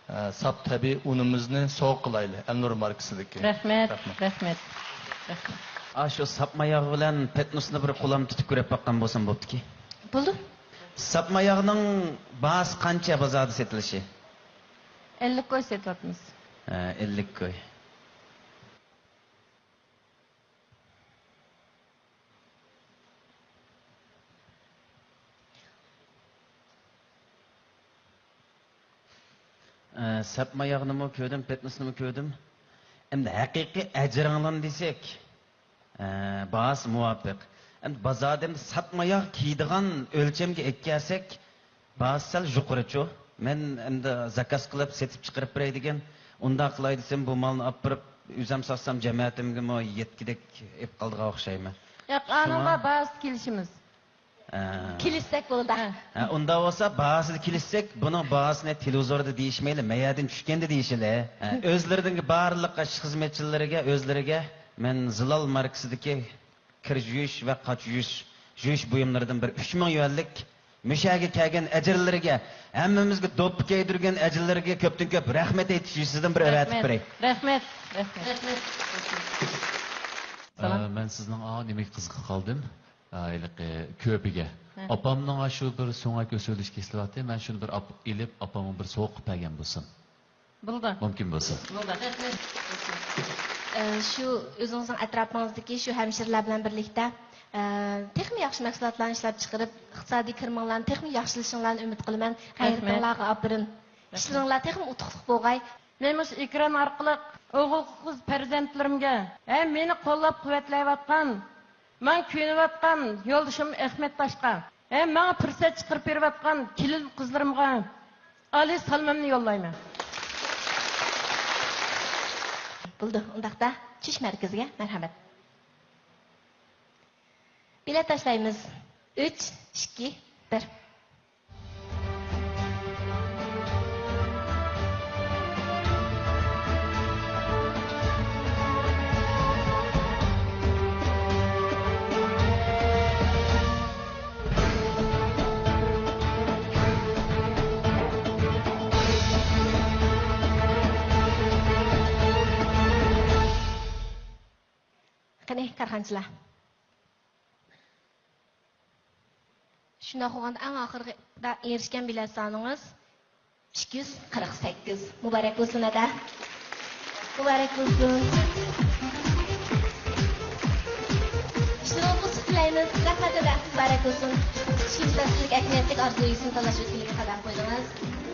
ئە، ساپ تەبىئىي ئۇنىمىزنى سوۋغا قىلايلى، ئەلنۇر ماركىسىدىكى. رەھمەت، رەھمەت. رەھمەت، رەھمەت. ئاشۇ ساپما ياغ بىلەن پەتنۇسنى بىر قولام تۇتۇپ كۆرۈپ باققان بولسام بوپتىكى. بولدى. ساپما ياغنىڭ باھاسى قانچە بازاردا سېتىلىشى؟ ئەللىك كوي سېتىۋاتىمىز. ھە، ئەللىك كوي. ئە، ساپما ياغنىمۇ كۆردۈم، پەتنۇسنىمۇ كۆردۈم. ئەمدى ھەقىقىي ئەجرىڭلارنى دېسەك، ئە، باھاسى مۇۋاپىق. ئەمدى بازاردا ئەمدى ساپما ياغ كېيىدىغان ئۆلچەمگە ئېلىپ كەلسەك، باھاسى سەل يۇقىرىچۇ. مەن ئەمدى زاكاز قىلىپ سېتىپ چىقىرىپ بېرەي دېگەن. ئۇنداق قىلاي دېسەم، بۇ مالنى ئاپىرىپ ئۆزۈم ساتسام، جەمەتىمگىمۇ يەتكۈدەك ئېلىپ قالىدىغان ئوخشايمەن. ياق، شۇڭا ئانىڭغا باھاسى كېلىشىمىز. ئە. كېلىشسەك بولىدۇ. ھە. ھە، ئۇنداق بولسا باھاسىدا كېلىشسەك، بۇنىڭ باھاسىنى تېلېۋىزوردا دېيىشمەيلى، مەيەردىن چۈشكەندە دېيىشىلى. ھە، ئۆزلىرىدىن بارلىق خىزمەتچىلىرىگە، ئۆزلىرىگە مەن زىلال ماركىسىدىكى كىر يۇيۇش ۋە قاچا يۇيۇش، يۇيۇش بۇيۇملىرىدىن بىر ئۈچ مىڭ يۈەنلىك مۇشەگە كەلگەن ئەجىرلىرىگە، ھەممىمىزگە دوپپا كىيدۈرگەن ئەجىرلىرىگە كۆپتىن كۆپ رەھمەت ئېيتىش يۈزىسىدىن بىر ئەۋەتىپ بېرەي. رەھمەت، رەھمەت. ئە، سالام. مەن سىزنىڭ ئا نېمىگە قىزىقىپ قالدىم؟ ئا، ھېلىقى كۆپىگە. ھە. ئاپامنىڭ ئاشۇ بىر سۆڭەك ئۆسۈۋېلىش كېسىلى بارتى، مەن شۇنى بىر ئاپ-، ئېلىپ، ئاپامغا بىر سوۋغا قىلىپ بەرگەن بولسام. بولىدۇ. مۇمكىن بولسا. بولىدۇ. ئە، شۇ ئۆزىڭىزنىڭ ئەتراپىڭىزدىكى شۇ ھەمشىرىلەر بىلەن بىرلىكتە، ئە، تېخىمۇ ياخشى مەھسۇلاتلارنى ئىشلەپ چىقىرىپ، ئىقتىسادىي كىرىمىڭلارنى تېخىمۇ ياخشىلىشىڭلارنى ئۈمىد قىلىمەن. رەھمەت. غەيرىتىڭلارغا ئاپىرىن. رەھمەت. ئىشلىرىڭلار تېخىمۇ ئۇتۇقلۇق بولغاي. مەن مۇشۇ ئېكران ئارقىلىق ئوغۇل-قىز پەرزەنتلىرىمگە ھەم مېنى قوللاپ-قۇۋۋەتلەۋاتقان، ماڭا كۆيۈنۈۋاتقان يولدىشىم ئەخمەتداشقا ھەم ماڭا پۇرسەت چىقىرىپ بېرىۋاتقان كېلىن-قىزلىرىمغا ئالىي سالىمىمنى يوللايمەن. بولدى، ئۇنداقتا چۈش مەركىزىگە مەرھەمەت. بېلەت تاشلايمىز. ئۈچ، ئىككى، بىر. قانچىلا؟ شۇنداق بولغاندا ئەڭ ئاخىرىدا ئېرىشكەن بېلەت سانىڭىز ئىككى يۈز قىرىق سەككىز. مۇبارەك بولسۇن، ھەدە. مۇبارەك بولسۇن. ئىشلىرىڭىزغا ئۇتۇق تىلەيمىز. رەھمەت، ھەدە. مۇبارەك بولسۇن. ئىككىنچى پەسىللىك ئەھمىيەتلىك ئارزۇ يۈزىنى تاللاش ئۆتكىلىگە قەدەم قويدىڭىز.